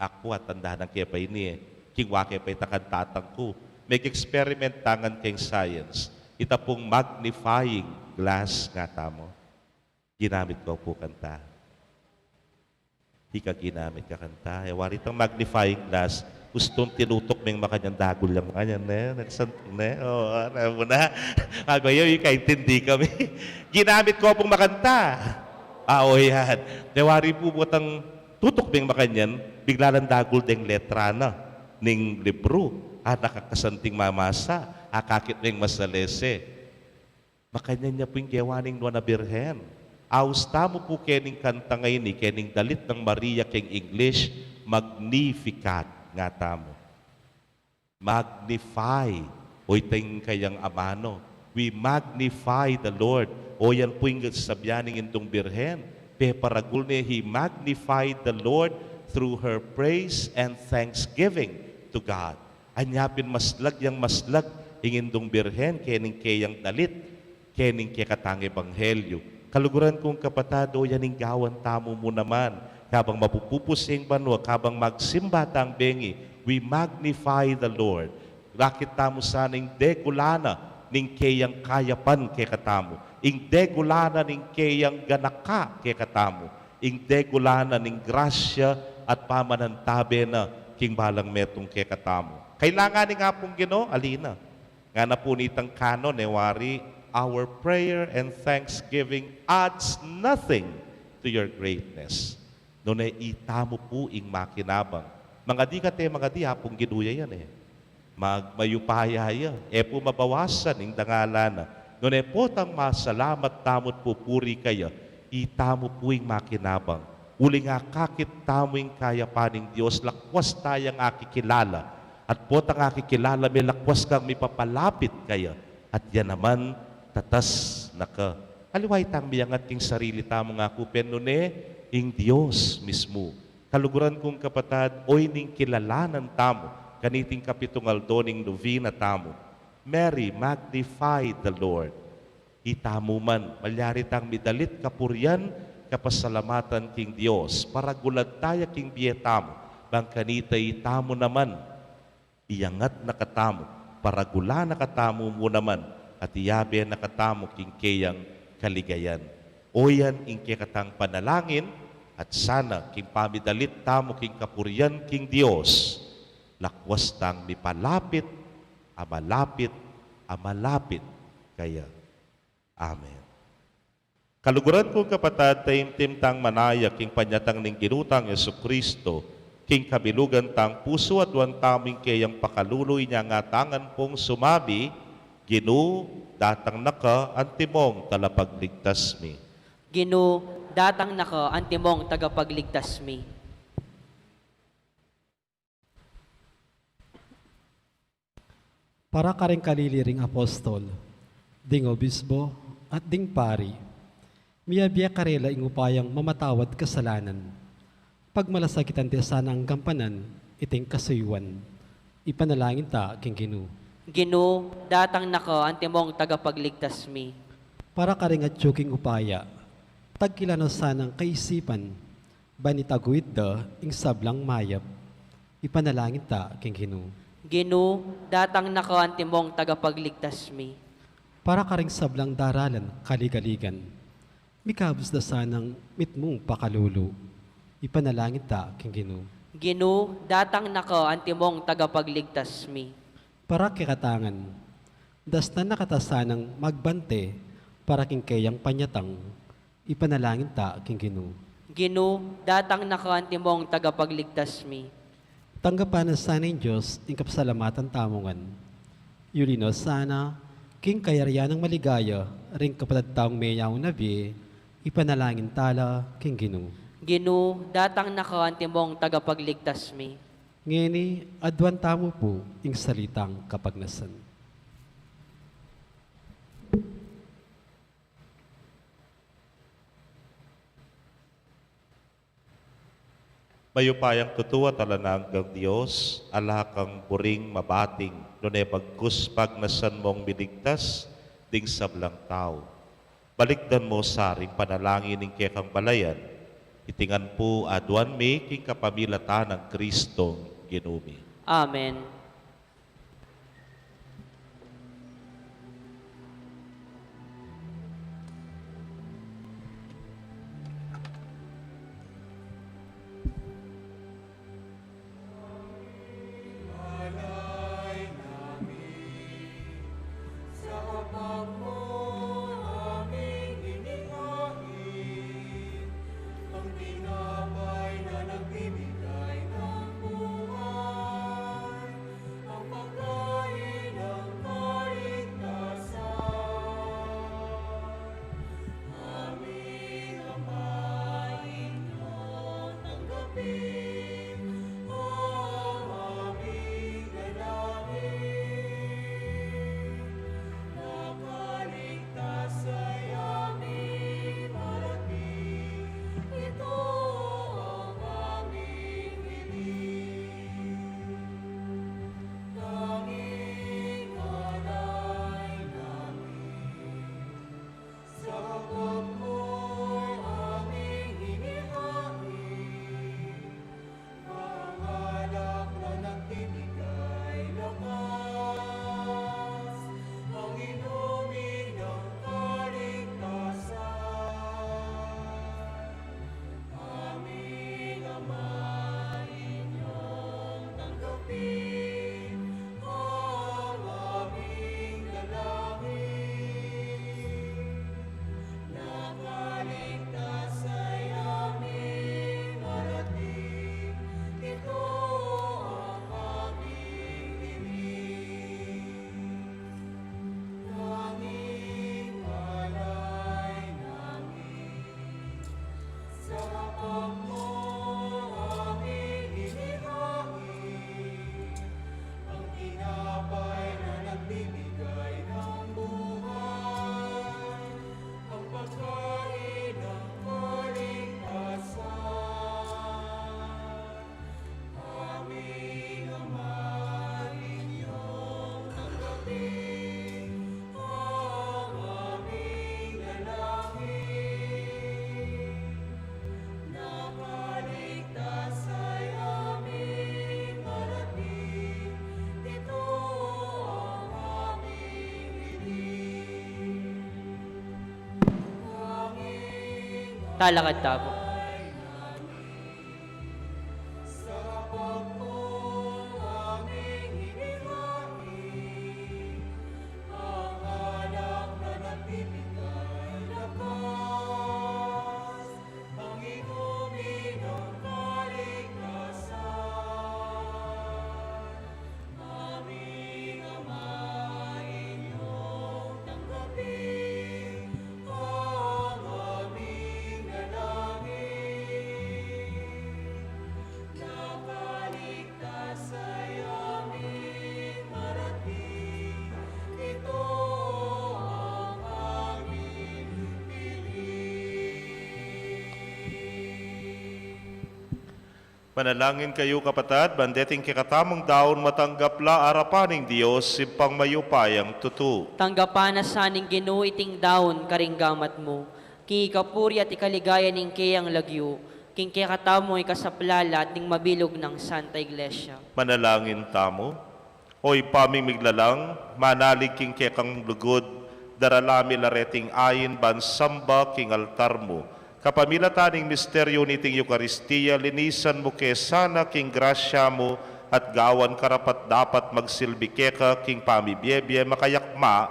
Aku, atandanan ke pa ini, e. King wa ke pa ita kang tatang ku. Meg-experiment ta ngan keng science. Ita pung magnifying glass nga tamu. Ginamit ku pu kanta. Ika ginamit ka kanta. E wari itang magnifying glass, ustung tinutuk meng makanyan, dagul yang makanyan, ne? Nagsanting, ne? O, alam mu na. Abayo, ika intindi kami. Ginamit ku pung makanta. A, o yan. E wari pu butang tutuk meng makanyan, bigla lang dagul deng letra na ning libru. A, nakakasanting mamasa. Akakit meng masalese. Makanyan ya pu ing gewa ning Nuan a Birhen. Aus tamu pu kening kantang a ini, kening dalit nang Maria keng English, Magnificat nga tamu. Magnify O itang kayang amanu, "We magnify the Lord." O yan pu ing sasabian ning Indung Birhen. Peparagul ne, "He magnified the Lord through her praise and thanksgiving to God." Anya pin maslag yang maslag ing Indung Birhen kening keyang dalit, kening kekatang ebanghelyu. Kaluguran kung kapatad, o yan ing gawan tamu mu naman. Kabang mapupupus ing banua, kabang magsimba tang bengi, "We magnify the Lord." Lakit tamu sana ing degula na ning keyang kayapan kekatamu, ing degula na ning keyang ganaka kekatamu, ing degula na ning grasya at pamanantabe na king balang metung kekatamu. Kailangan ning Apung Ginu, ali na. Ngana pu nitang kanon, e wari, "Our prayer and thanksgiving adds nothing to your greatness." Nune itamu pu ing makinabang. Mangadi kate mangadi, Apung Ginu ya yan e. Mag-, mayupaya ya. E pu mabawasan ing dangalan na. Nune potang masalamat tamu't pupuri kaya, itamu pu ing makinabang. Uling akakit tamu ing kayapan ning Dios, lakwas tayang akikilala. At potang akikilala me, lakwas kang mipapalapit kaya. At ya naman, tatas na ka. Aliwa itang miyangat king sarili tamu, ngaku pin nune ing Dios mismu. Kaluguran kung kapatad, o ining kilalanan tamu kaniting kapitung aldo ning nubena tamu, "Mary, magnify the Lord." Itamu man, malyari tang midalit kapurian, kapasalamatan king Dios, paragulan taya king bie tamu, bang kanita itamu naman iyangat na katamu, paragulan na katamu mu naman, at iyabe na katamu king keyang kaligayan. O yan ing kekatang panalangin, at sana king pamidalit tamu king kapurian king Dios, lakwas tang mipalapit, a malapit, a malapit kaya. Amen. Kaluguran kung kapatad, taimtim tang manaya king panyatang ning Ginu tang Jesucristo, king kabilugan tang pusu aduan tamu ing keyang pakalulu, inya ngatangan pung sumabi, "Ginu, datang na ka, antimong talapagligtas mi." Ginu, datang na ka, antimong tagapagligtas mi. Para karing kalili ring apostol, ding obispo, at ding pari, miyabie karela ing upayang mamatawad kasalanan. Pagmalasakitan te sanang gampanan iting kasuyuan. Ipanalangin ta king Ginu. Ginu, datang na ka, antimong tagapagligtas mi. Para karing atyu king upaya, tagkilan no sanang kaisipan, ban itaguyud da ing sablang mayap. Ipanalangin ta king Ginu. Ginu, datang na ka, antimong tagapagligtas mi. Para karing sablang daralan kaligaligan, mikabus da sanang mitmung pakalulu. Ipanalangin ta king Ginu. Ginu, datang na ka, antimong tagapagligtas mi. Para kekatangan, dasnan na kata sanang magbante para king keyang panyatang. Ipanalangin ta king Ginu. Ginu, datang na ka, antimong tagapagligtas mi. Tanggapan na sana ning Dios ing kapasalamatan tamu ngan. Yuli no sana king kayarian nang maligaya ring kapatad tang meyaun a bie, ipanalangin ta la king Ginu. Ginu, datang na ka, antimong tagapagligtas mi. Ngeni, aduan tamu pu ing salitang kapagnasan. Mayupayang tutu at alang anggang Dios, ala kang buring mabating, nune bagkus pagnasan mong miligtas ding sablang tau. Balikdan mu sa ring panalangin ning kekang balayan. Iti ngan pu aduan mi king kapamilatan nang Kristong Ginu mi. Amen. Talakad tamu. Manalangin kayu, kapatad, ban deting kekatamung daun matanggap la arapan ning Dios, Ibpang mayupayang tutu. Tanggapan na sa ning Ginu iting daun karing gamat mu, king ikapuri at ikaligaya ning keyang lagyu, king kekatamung ikasaplala at ning mabilug nang Santa Iglesia. Manalangin tamu. O Ibpa ming miglalang, manalig king kekang lugud, darala mi la reting ain ban samba king altar mu. Kapamilatan ning misteryu niting Eukaristia, linisan mu ke sana king grasya mu at gawan karapat-dapat magsilbi keka king pamibiebie makayakma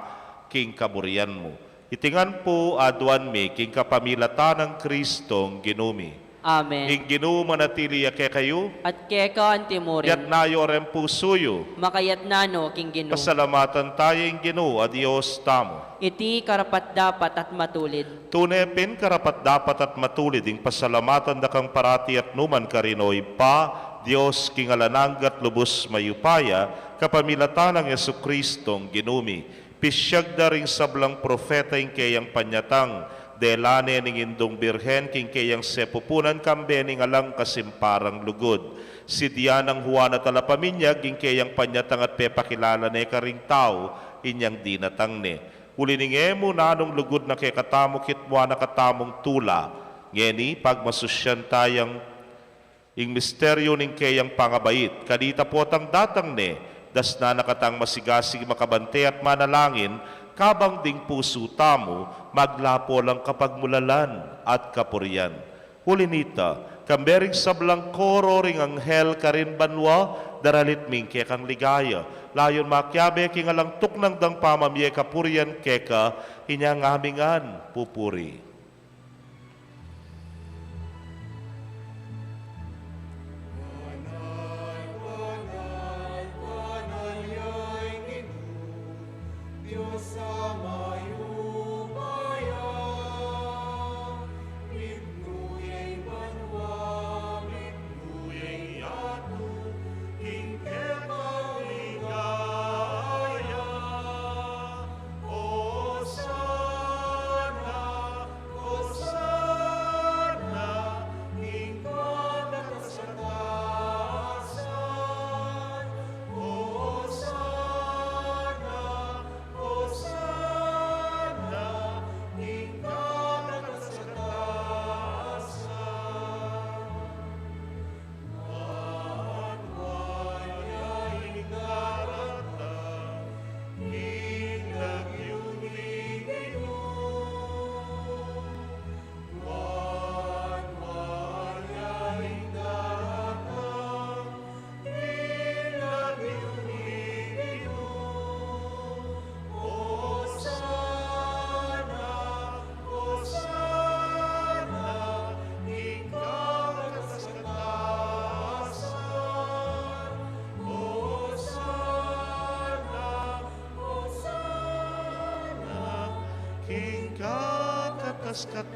king kaburian mu. Iti ngan pu aduan mi king kapamilatan nang Kristong Ginu mi. Amen. Ing Ginu manatili ya kekayu. At keka antimurin. Yatna yu reng pusu yu. Makayatna no king Ginu. Pasalamatan taya ing Ginu a Dios tamu. Iti karapat-dapat at matulid. Tune pin karapat-dapat at matulid ing pasalamatan da kang parati at numan karin, o Ibpa, Dios king alang angga at lubus mayupaya, kapamilatan nang Jesukristong Ginu mi. Pisiag da ring sablang propeta ing keyang panyatang, dela ne ning Indung Birhen king keyang sepupunan kambe ning alang kasimparang lugud. Sidya nang Juan a Talapaminyag ing keyang panyatang at pepakilala ne karing tau inyang dinatang ne. Uli ning e mu nanung lugud na kekatamu kitmuan na katamung tula. Ngeni, pagmasusyan tayang ing misteryu ning keyang pangabait, kanita potang datang ne, dasnan na katang masigasig makabante at manalangin, kabang ding pusu tamu maglapo lang kapagmulalan at kapurian. Uli nita, kambe ring sablang koro ring anghel karin banua, daralit mi ing kekang ligaya, layun makiabe king alang tuknang dang pamamie kapurian keka, inya ngan mi ngan pupuri. King kakatas-katasan.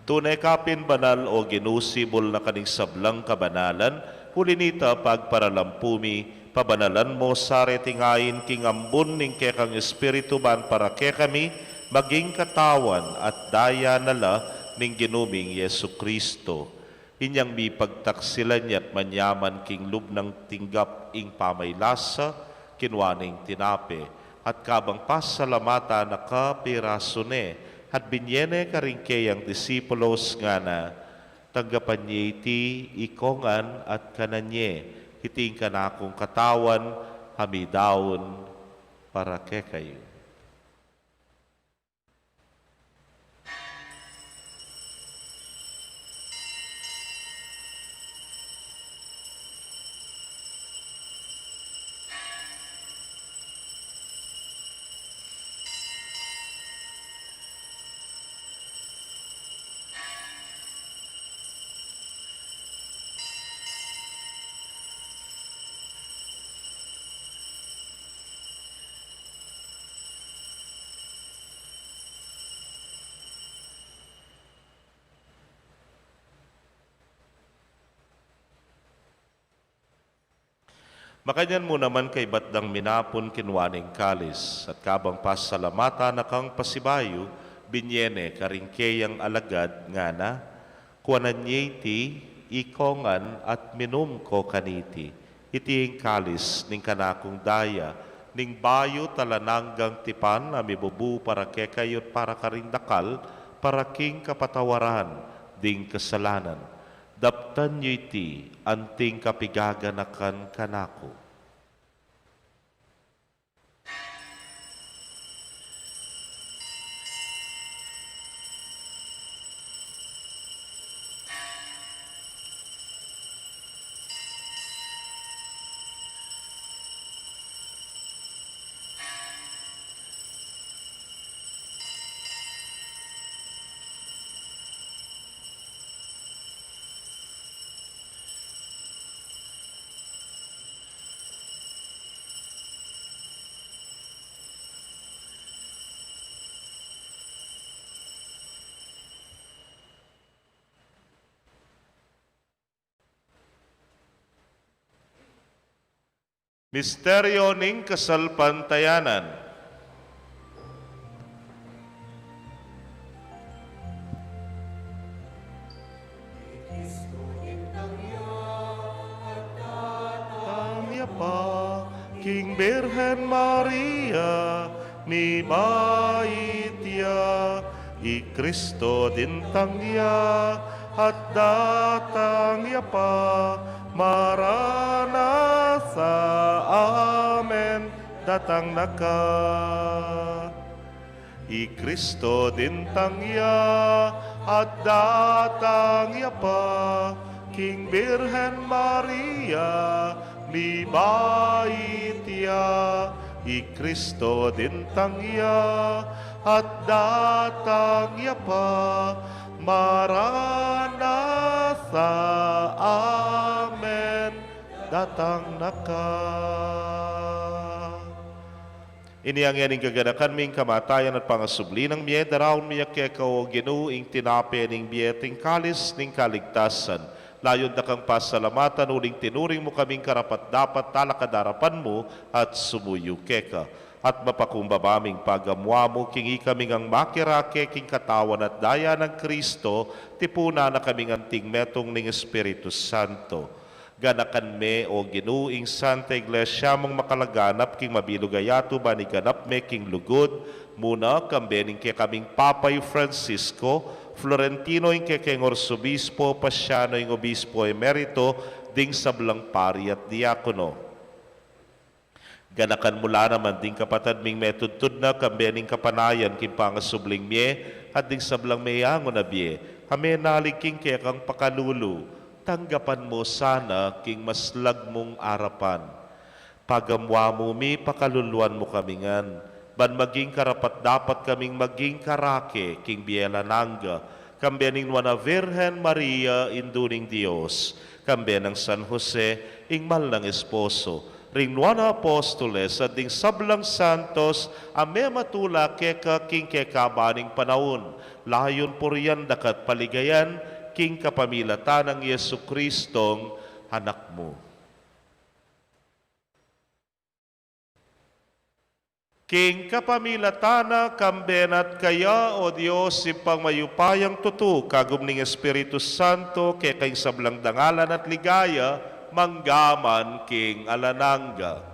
Tune ka pin banal, o Ginu, sibul na ka ning sablang kabanalan, uli nita pagparalampu mi, pabanalan mo sa reting ain king ambun ning kekang Espiritu ban para kekami maging katawan at daya na la ning Ginu ming Jesucristo. Inyang mipagtaksilan ya't manyaman king lub nang tinggap ing pamaylasa, kinua ne ing tinape, at kabang pasalamatan na ka, pirasu ne, at binye ne karing keyang disipulos, ngana: Tanggapan ye iti ikongan at kanan ye, iti ing kanakung katawan a midaun para kekayu. Makanyan mu naman kaybat dang minapun, kinua ne ing kalis, at kabang pasalamatan na kang pasibayu, binye ne karing keyang alagad, ngana: Kuanan ye iti, ikong ngan, at minum ko kaniti. Iti ing kalis ning kanakung daya, ning bayu't alang anggang tipan, a mibubu para kekayu't para karing dakal, para king kapatawaran ding kasalanan. Daptan yu iti anting kapigaganakan kanaku. Misteryo ning kasalpantayanan. Datang ya pa king Birhen Maria, mibait ya. I Kristo dintang ya at datang ya pa. Maranatha, amen, datang na ka. I Kristo dintang ya at datang ya pa. King Birhen Maria, mibait ya. I Kristo dintang ya at datang ya pa. Maranatha, amen, datang na ka. Ini yang yan ing gaganakan ming kamatayan at pangasubli nang mie. Daraun mi ya keka, o Ginu, ing tinape ning bie at ing kalis ning kaligtasan. Layun da kang pasalamatan uling tinuring mu kaming karapat-dapat talakad arapan mu at sumuyu keka. At mapakumbaba ming pagamuan mu king ikami ngang makirake king katawan at daya nang Kristo, tipunan na kaming anting metung ning Espiritu Santo. Ganakan me, o Ginu, ing Santa Iglesia mung makalaganap king mabilug a yatu ban iganap me king lugud, muna kambe ning kekaming Papa i Francisco, Florentino ing kekeng Arsobispo, Pasiano ing Obispo Emerito, ding sablang pari at diakono. Ganakan mu la naman ding kapatad ming metudtud na kambe ning kapanayan king pangasubling mie, at ding sablang meangu na bie a menalig king kekang pakalulu, tanggapan mu sana king maslag mung arapan. Pagamuan mu mi, pakaluluan mu kami ngan, ban maging karapat-dapat kaming maging karake king bie alang angga, kambe ning Nuan a Virgen Maria, Indu ning Dios, kambe nang San Jose, ing mal nang esposo, ring Nuan a Apostoles, at ding sablang santos a mematula keka king kekaban ning panaun, layun purian daka at paligayan king kapamilatan nang Jesucristong Anak mu. King kapamilatan na, kambe na at kaya, o Dios, Ibpang mayupayang tutu, kagum ning Espiritu Santo, keka ing sablang dangalan at ligaya, mangga man king alang angga.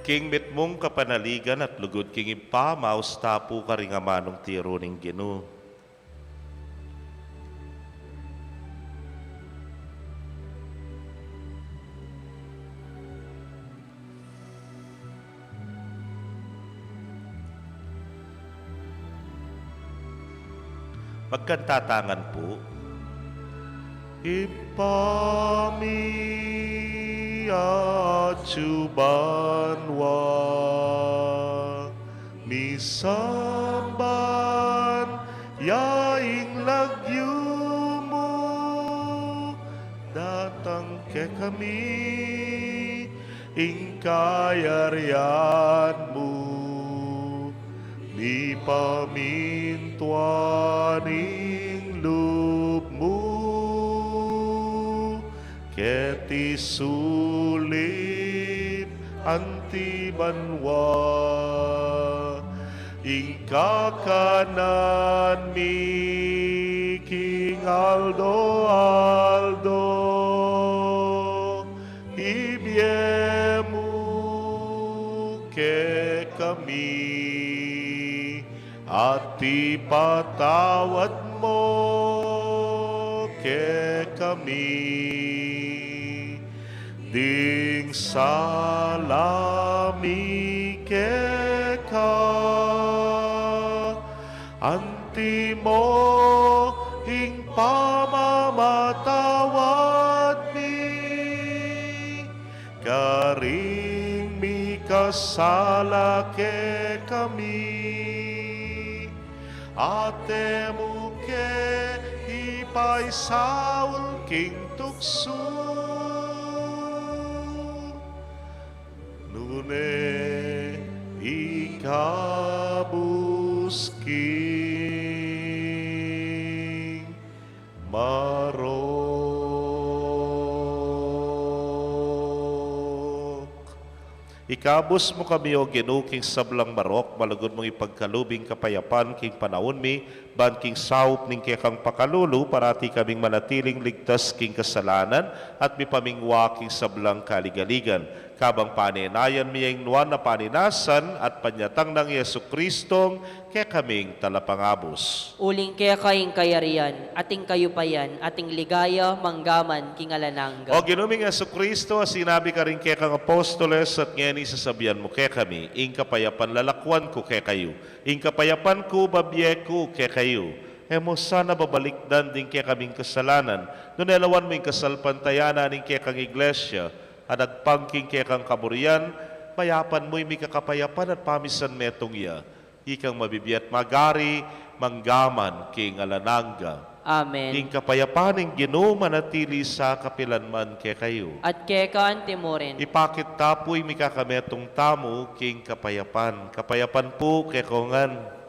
King mitmung kapanaligan at lugud king Ibpa, maus ta pu karing amanung tiru ning Ginu. Magkantatangan pu. Ibpa mi atsu banua, misamban ya tang kekami ing kayarian mu, mipamintuan ing lub mu keti sulip anti banua. Ing kakanan mi king aldo-aldo ibie mu kekami, at ipatawad mu kekami ding sala mi keka, anti mu ing pamamatawad mi karing mikasala kekami, at e mu ke ipaisaul king tuksu, nune ikabus king marok. Ikabus mu kami, O Ginu, king sablang marok, malugud mung ipagkalub ing kapayapan king panaun mi, ban king saup ning kekang pakalulu, parati kaming manatiling ligtas king kasalanan at mipamingwa king sablang kaligaligan. Kabang panenayan mi ing nuan a panenasan at panyatang nang Jesucristong kekaming Talapangabus. Uling keka ing kayarian, at ing kayupayan, at ing ligaya, manggaman king alang angga. O Ginu ming Jesucristo, a sinabi karing kekang apostoles, at ngeni sasabian mu kekami, ing kapayapan lalakuan ku kekayu, ing kapayapan ku babie ku kekayu. E mu sana babalikdan ding kekaming kasalanan, nune lawan mu ing kasalpantayanan ning kekang Iglesia, a agpang king kekang kaburian, mayapan mu ing mikakapayapan at pamisan metung ya, ikang mabibie at magari, manggaman king alang angga. Amen. Ing kapayapan ning Ginu manatili sa kapilan man kekayu. At keka anti mu rin. Ipakit ta pu ing mikakametung tamu king kapayapan. Kapayapan pu kekongan.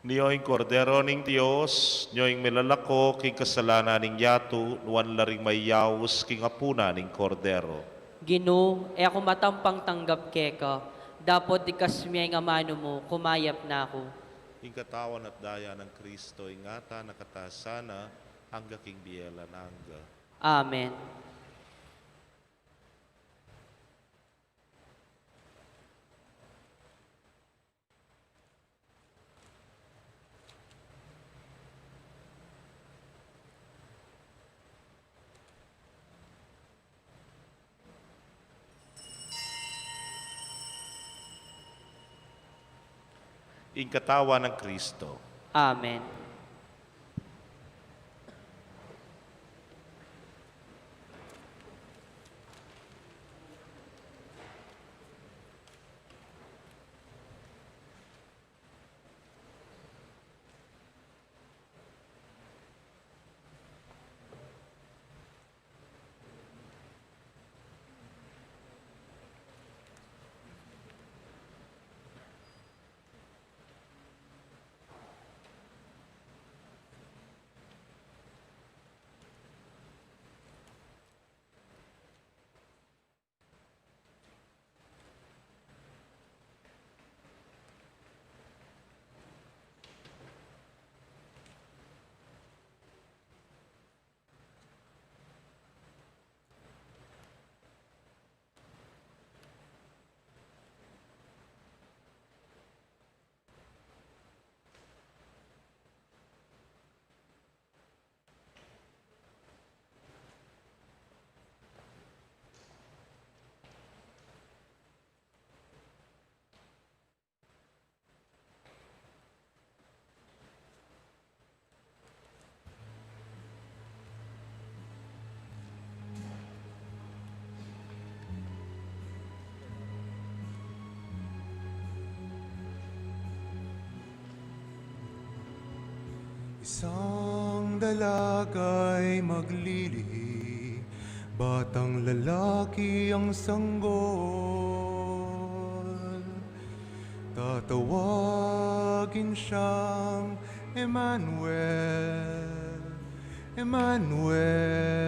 Nyo ing Kordero ning Dios, nyo ing milalako king kasalanan ning yatu, nuan la ring mayaus king apunan ning Kordero. Ginu, e ku matampang tanggap keka, dapot iktas mu ing amanu mu, kumayap na ku. Ing katawan at daya nang Kristo, ingatan na kata sana, angga king bie alang angga. Amen. Ing katawan nang Kristo. Amen. Isang dalaga'y maglili, batang lalaki ang sanggol. Tatawagin siyang Emmanuel, Emmanuel.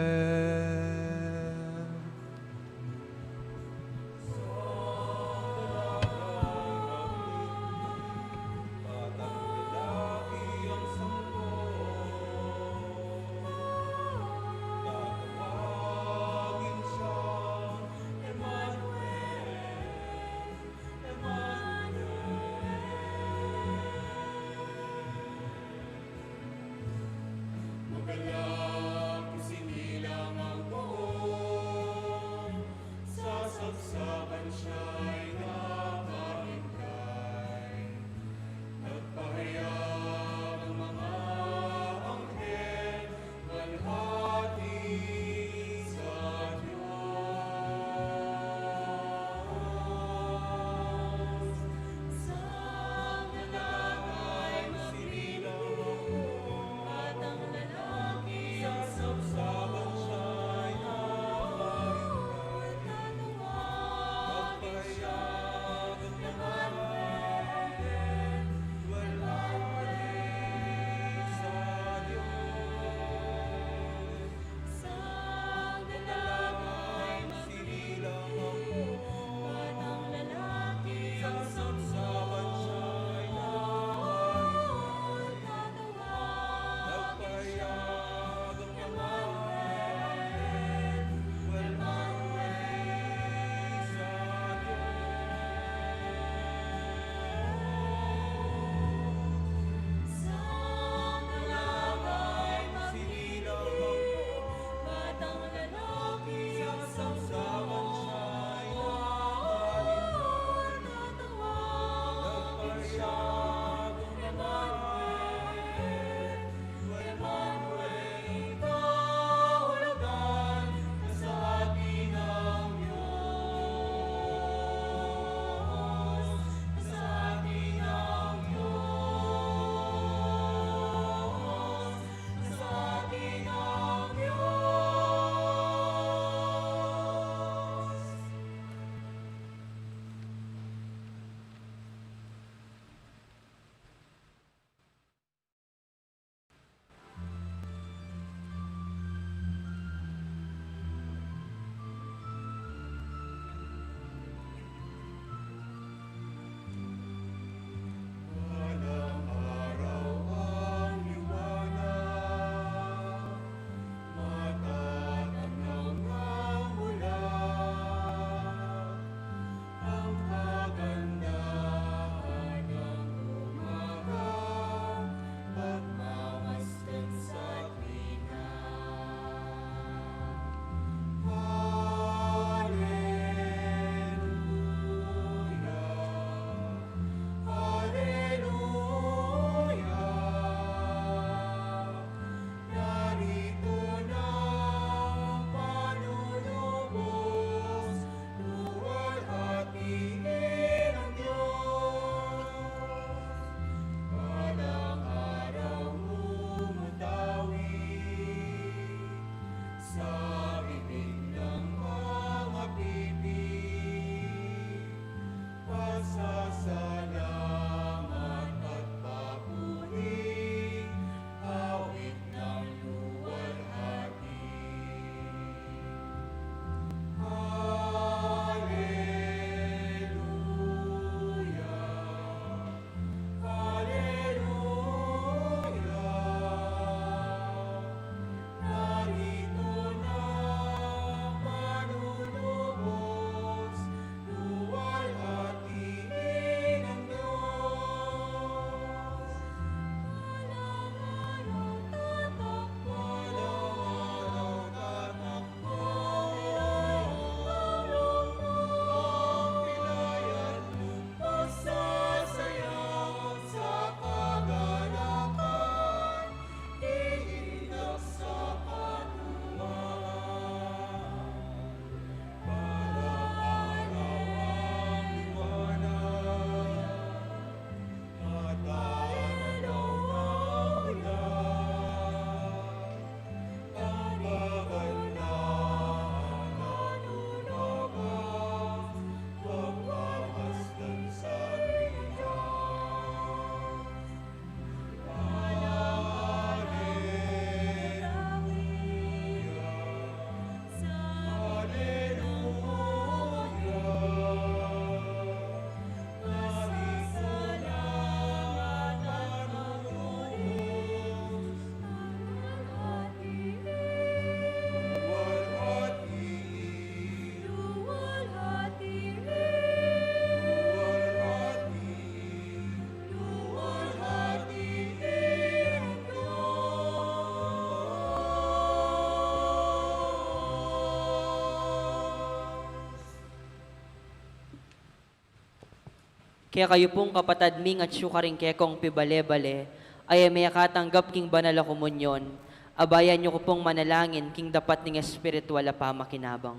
Kekayu pung kapatad ming atyu karing kekong pibale-bale, a e mekatanggap king banal a komunyon, abayan yu ku pung manalangin king dapat ning espiritual a pamakinabang.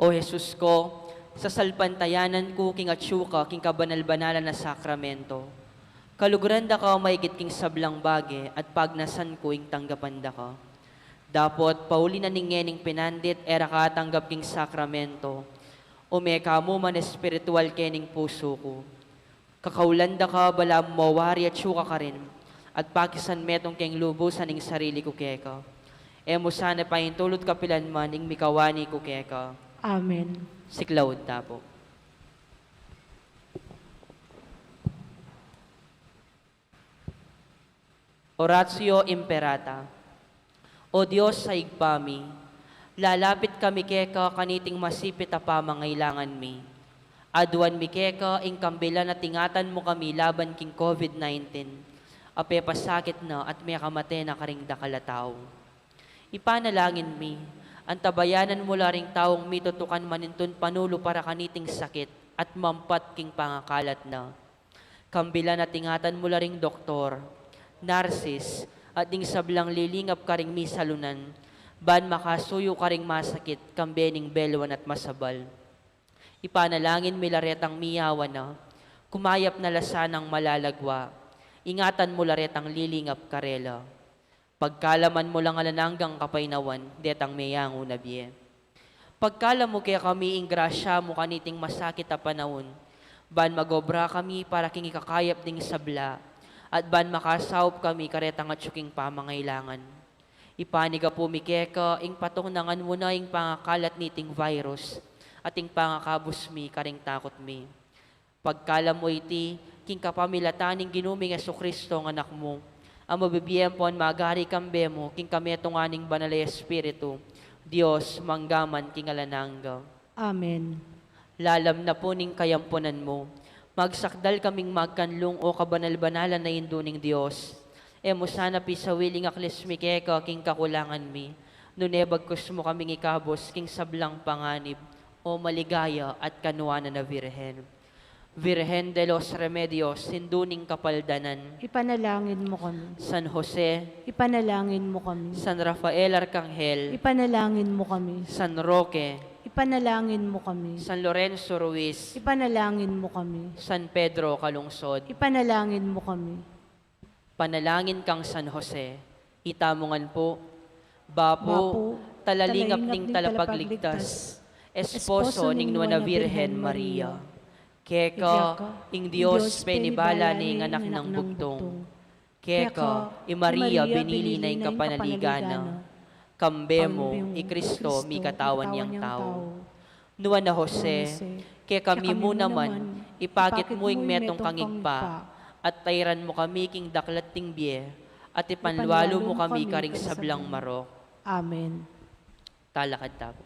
O Jesus ko, sasalpantayanan ku king atyu ka king kabanal-banalan a sakramento. Kaluguran da ka maigit king sablang bage at pagnasan ku ing tanggapan da ka. Dapot, pauli na ning ngening pinandit e ra ka atanggap king sakramento, ume ka mu man espiritual kening pusu ku. Kakaulan da ka balamu mawari atyu ka karin, at pakisan metung keng lubusan ing sarili ku keka. E mu sana paintulut kapilan man ing mikawani ku keka. Amen. Siklaud ta pu. Oratio Imperata. O Dios a Ibpa mi, lalapit kami keka kaniting masipit a pamangailangan mi. Aduan mi keka ing kambilan a tingatan mu kami laban king COVID nineteen, a pepasakit na at mekamate na karing dakal a tau. Ipanalangin mi, antabayanan mu la ring taung mitutukan manintun panulu para kaniting sakit at mampat king pangakalat na. Kambilan a tingatan mu la ring doktor, narsis, at ding sablang lilingap karing misalunan, ban makasuyu karing masakit, kambe ning belwan at masabal. Ipanalangin mi la retang miyawan na, kumayap na la sanang malalagwa, ingatan mu la retang lilingap karela. Pagkalaman mu lang alang anggang kapaynawan, detang meyangu na bie. Pagkalam mu kekami ing grasya mu kaniting masakit a panaun, ban magobra kami para king ikakayap ding sabla, at ban makasaup kami karetang atyu king pamangailangan. Ipanigapu mi keka ing patungnangan mu na ing pangakalat niting virus, at ing pangakabus mi karing takut mi. Pagkalam mu iti, king kapamilatan ning Ginu ming Jesucristo a Anak mu, a mabibie ampon magari kambe mu, king kametungan ning Banal a Espiritu, Dios, mangga man king alang angga. Amen. Lalam na pu ning kayampunan mu, magsakdal kaming magkanlung, o kabanal-banalan a Indu ning Dios. E mu sana pisawili ing aklis mi keka king kakulangan mi, nune bagkus mu kaming ikabus king sablang panganib, o maligaya at kanuanan a Virgen. Virgen de los Remedios, Indu ning Kapaldanan. Ipanalangin mu kami. San Jose. Ipanalangin mu kami. San Rafael Arcangel. Ipanalangin mu kami. San Roque. Ipanalangin mu kami. San Lorenzo Ruiz. Ipanalangin mu kami. San Pedro Calungsod. Ipanalangin mu kami. Panalangin kang San Jose. Itamu ngan pu. Bapu, Bapu, talalingap ning talapagligtas, esposo ning Nuan a Virgen Maria. Keka, ing Dios penibala ne ing Anak nang bugtung. Keka, i Maria binili na ing kapanaligan na. Kambe mu, i Kristo, mikatawan yang tau. Nuan a Jose, kekami mu naman, ipakit mu ing metung kang Ibpa, at tairan mu kami king daklat ning bie, at ipanlualu mu kami karing sablang marok. Amen. Talakad ta pu.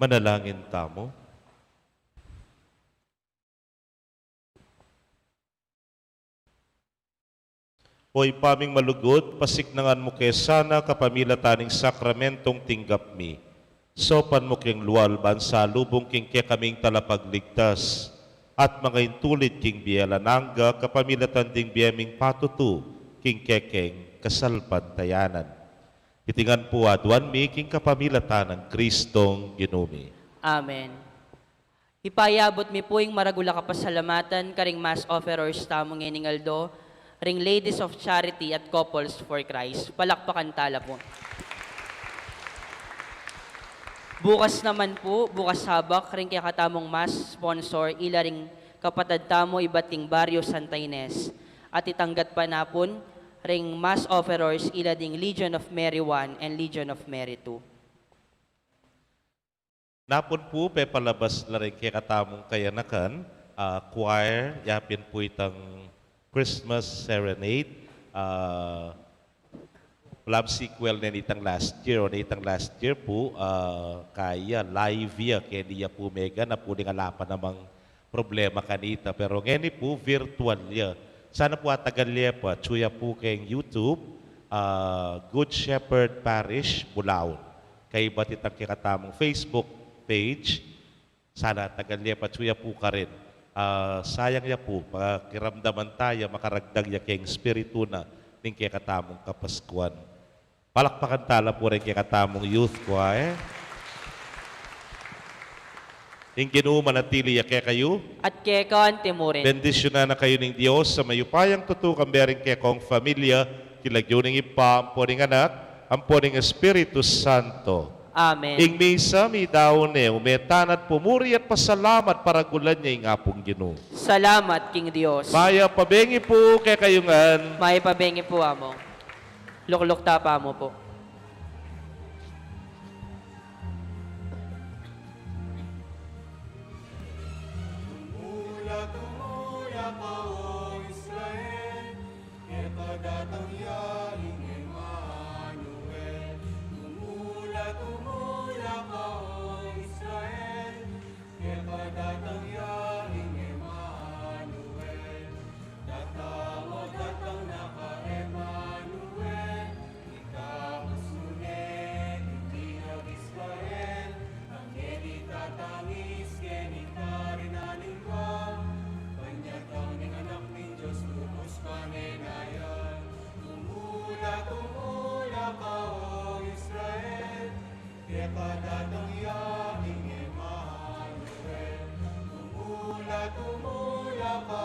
Manalangin tamu. O Ibpa ming malugud, pasiknangan mu ke sana kapamilatan ning sakramentong tinggap mi. Saupan mu keng lual ban salubung king kekaming talapagligtas at mangaintulid king bie alang angga kapamilatan ding bie ming patutu king kekeng kasalpantayanan. Iti ngan pu aduan mi king kapamilatan nang Kristong Ginu mi. Amen. Ipayabut mi pu ing maragul a kapasalamatan karing mass offerers tamu ngening aldo, ring Ladies of Charity at Couples for Christ. Palakpakan tala pu. Bukas naman pu, bukas Sabak, ring kekatamung mass sponsor, ila ring kapatad tamu ibat king Barrio Santa Ines. At itanggat pa na pun ring mass offerers, ila ding Legion of Mary One and Legion of Mary Two. Napun pu, pepalabas la ring kekatamung kayanakan, ah, choir, yapin pu itang Christmas Serenade, ah, love sequel ne nitang last year, o nitang last year pu, ah, kaya live ya, keni ya pu meganap uling ala pa namang problema kanita. Pero ngeni pu, virtual ya. Sana pu atagan ye pa, atyu ya pu keng YouTube, ah, Good Shepherd Parish, Bulaon. Kaibat itang kekatamung Facebook page, sana tagal ye pa, atsu ya pu karin. Ah, sayang ya pu, pakiramdaman ta ya, makaragdag ya keng espiritu na ning kekatamung Kapaskuan. Palakpakan ta la pu ring kekatamung youth choir. Ing Ginu manatili ya kekayu. At keka anti mu rin. Bendisyunan na kayu ning Dios a mayupayang tutu, kambe ring kekong familia, king lagyu ning Ibpa, ampo ning Anak, ampo ning Espiritu Santo. Amen. Ing misa midaun ne, ume tana at pumuri at pasalamat, paragulan ya ing Apung Ginu. Salamat king Dios. Mayap a bengi pu kekayu ngan. Mayap a bengi pu, Among. Lukluk ta pa mu pu. Tumula, tumula ka, o Israel, keka datang ya ing Emmanuel. Tumula, tumula ka, o Israel, keka datang ya ing Emmanuel. Datang, o datang na ka, Emmanuel. Ikamus mu ne ing Israel, angge di tatangis keni karin aning wa, panyatang ning Anak ning Dios lubus panenayan. Tumula, tumula ka, o Israel, keka datang ya ing Emmanuel. Tumula, tumula ka,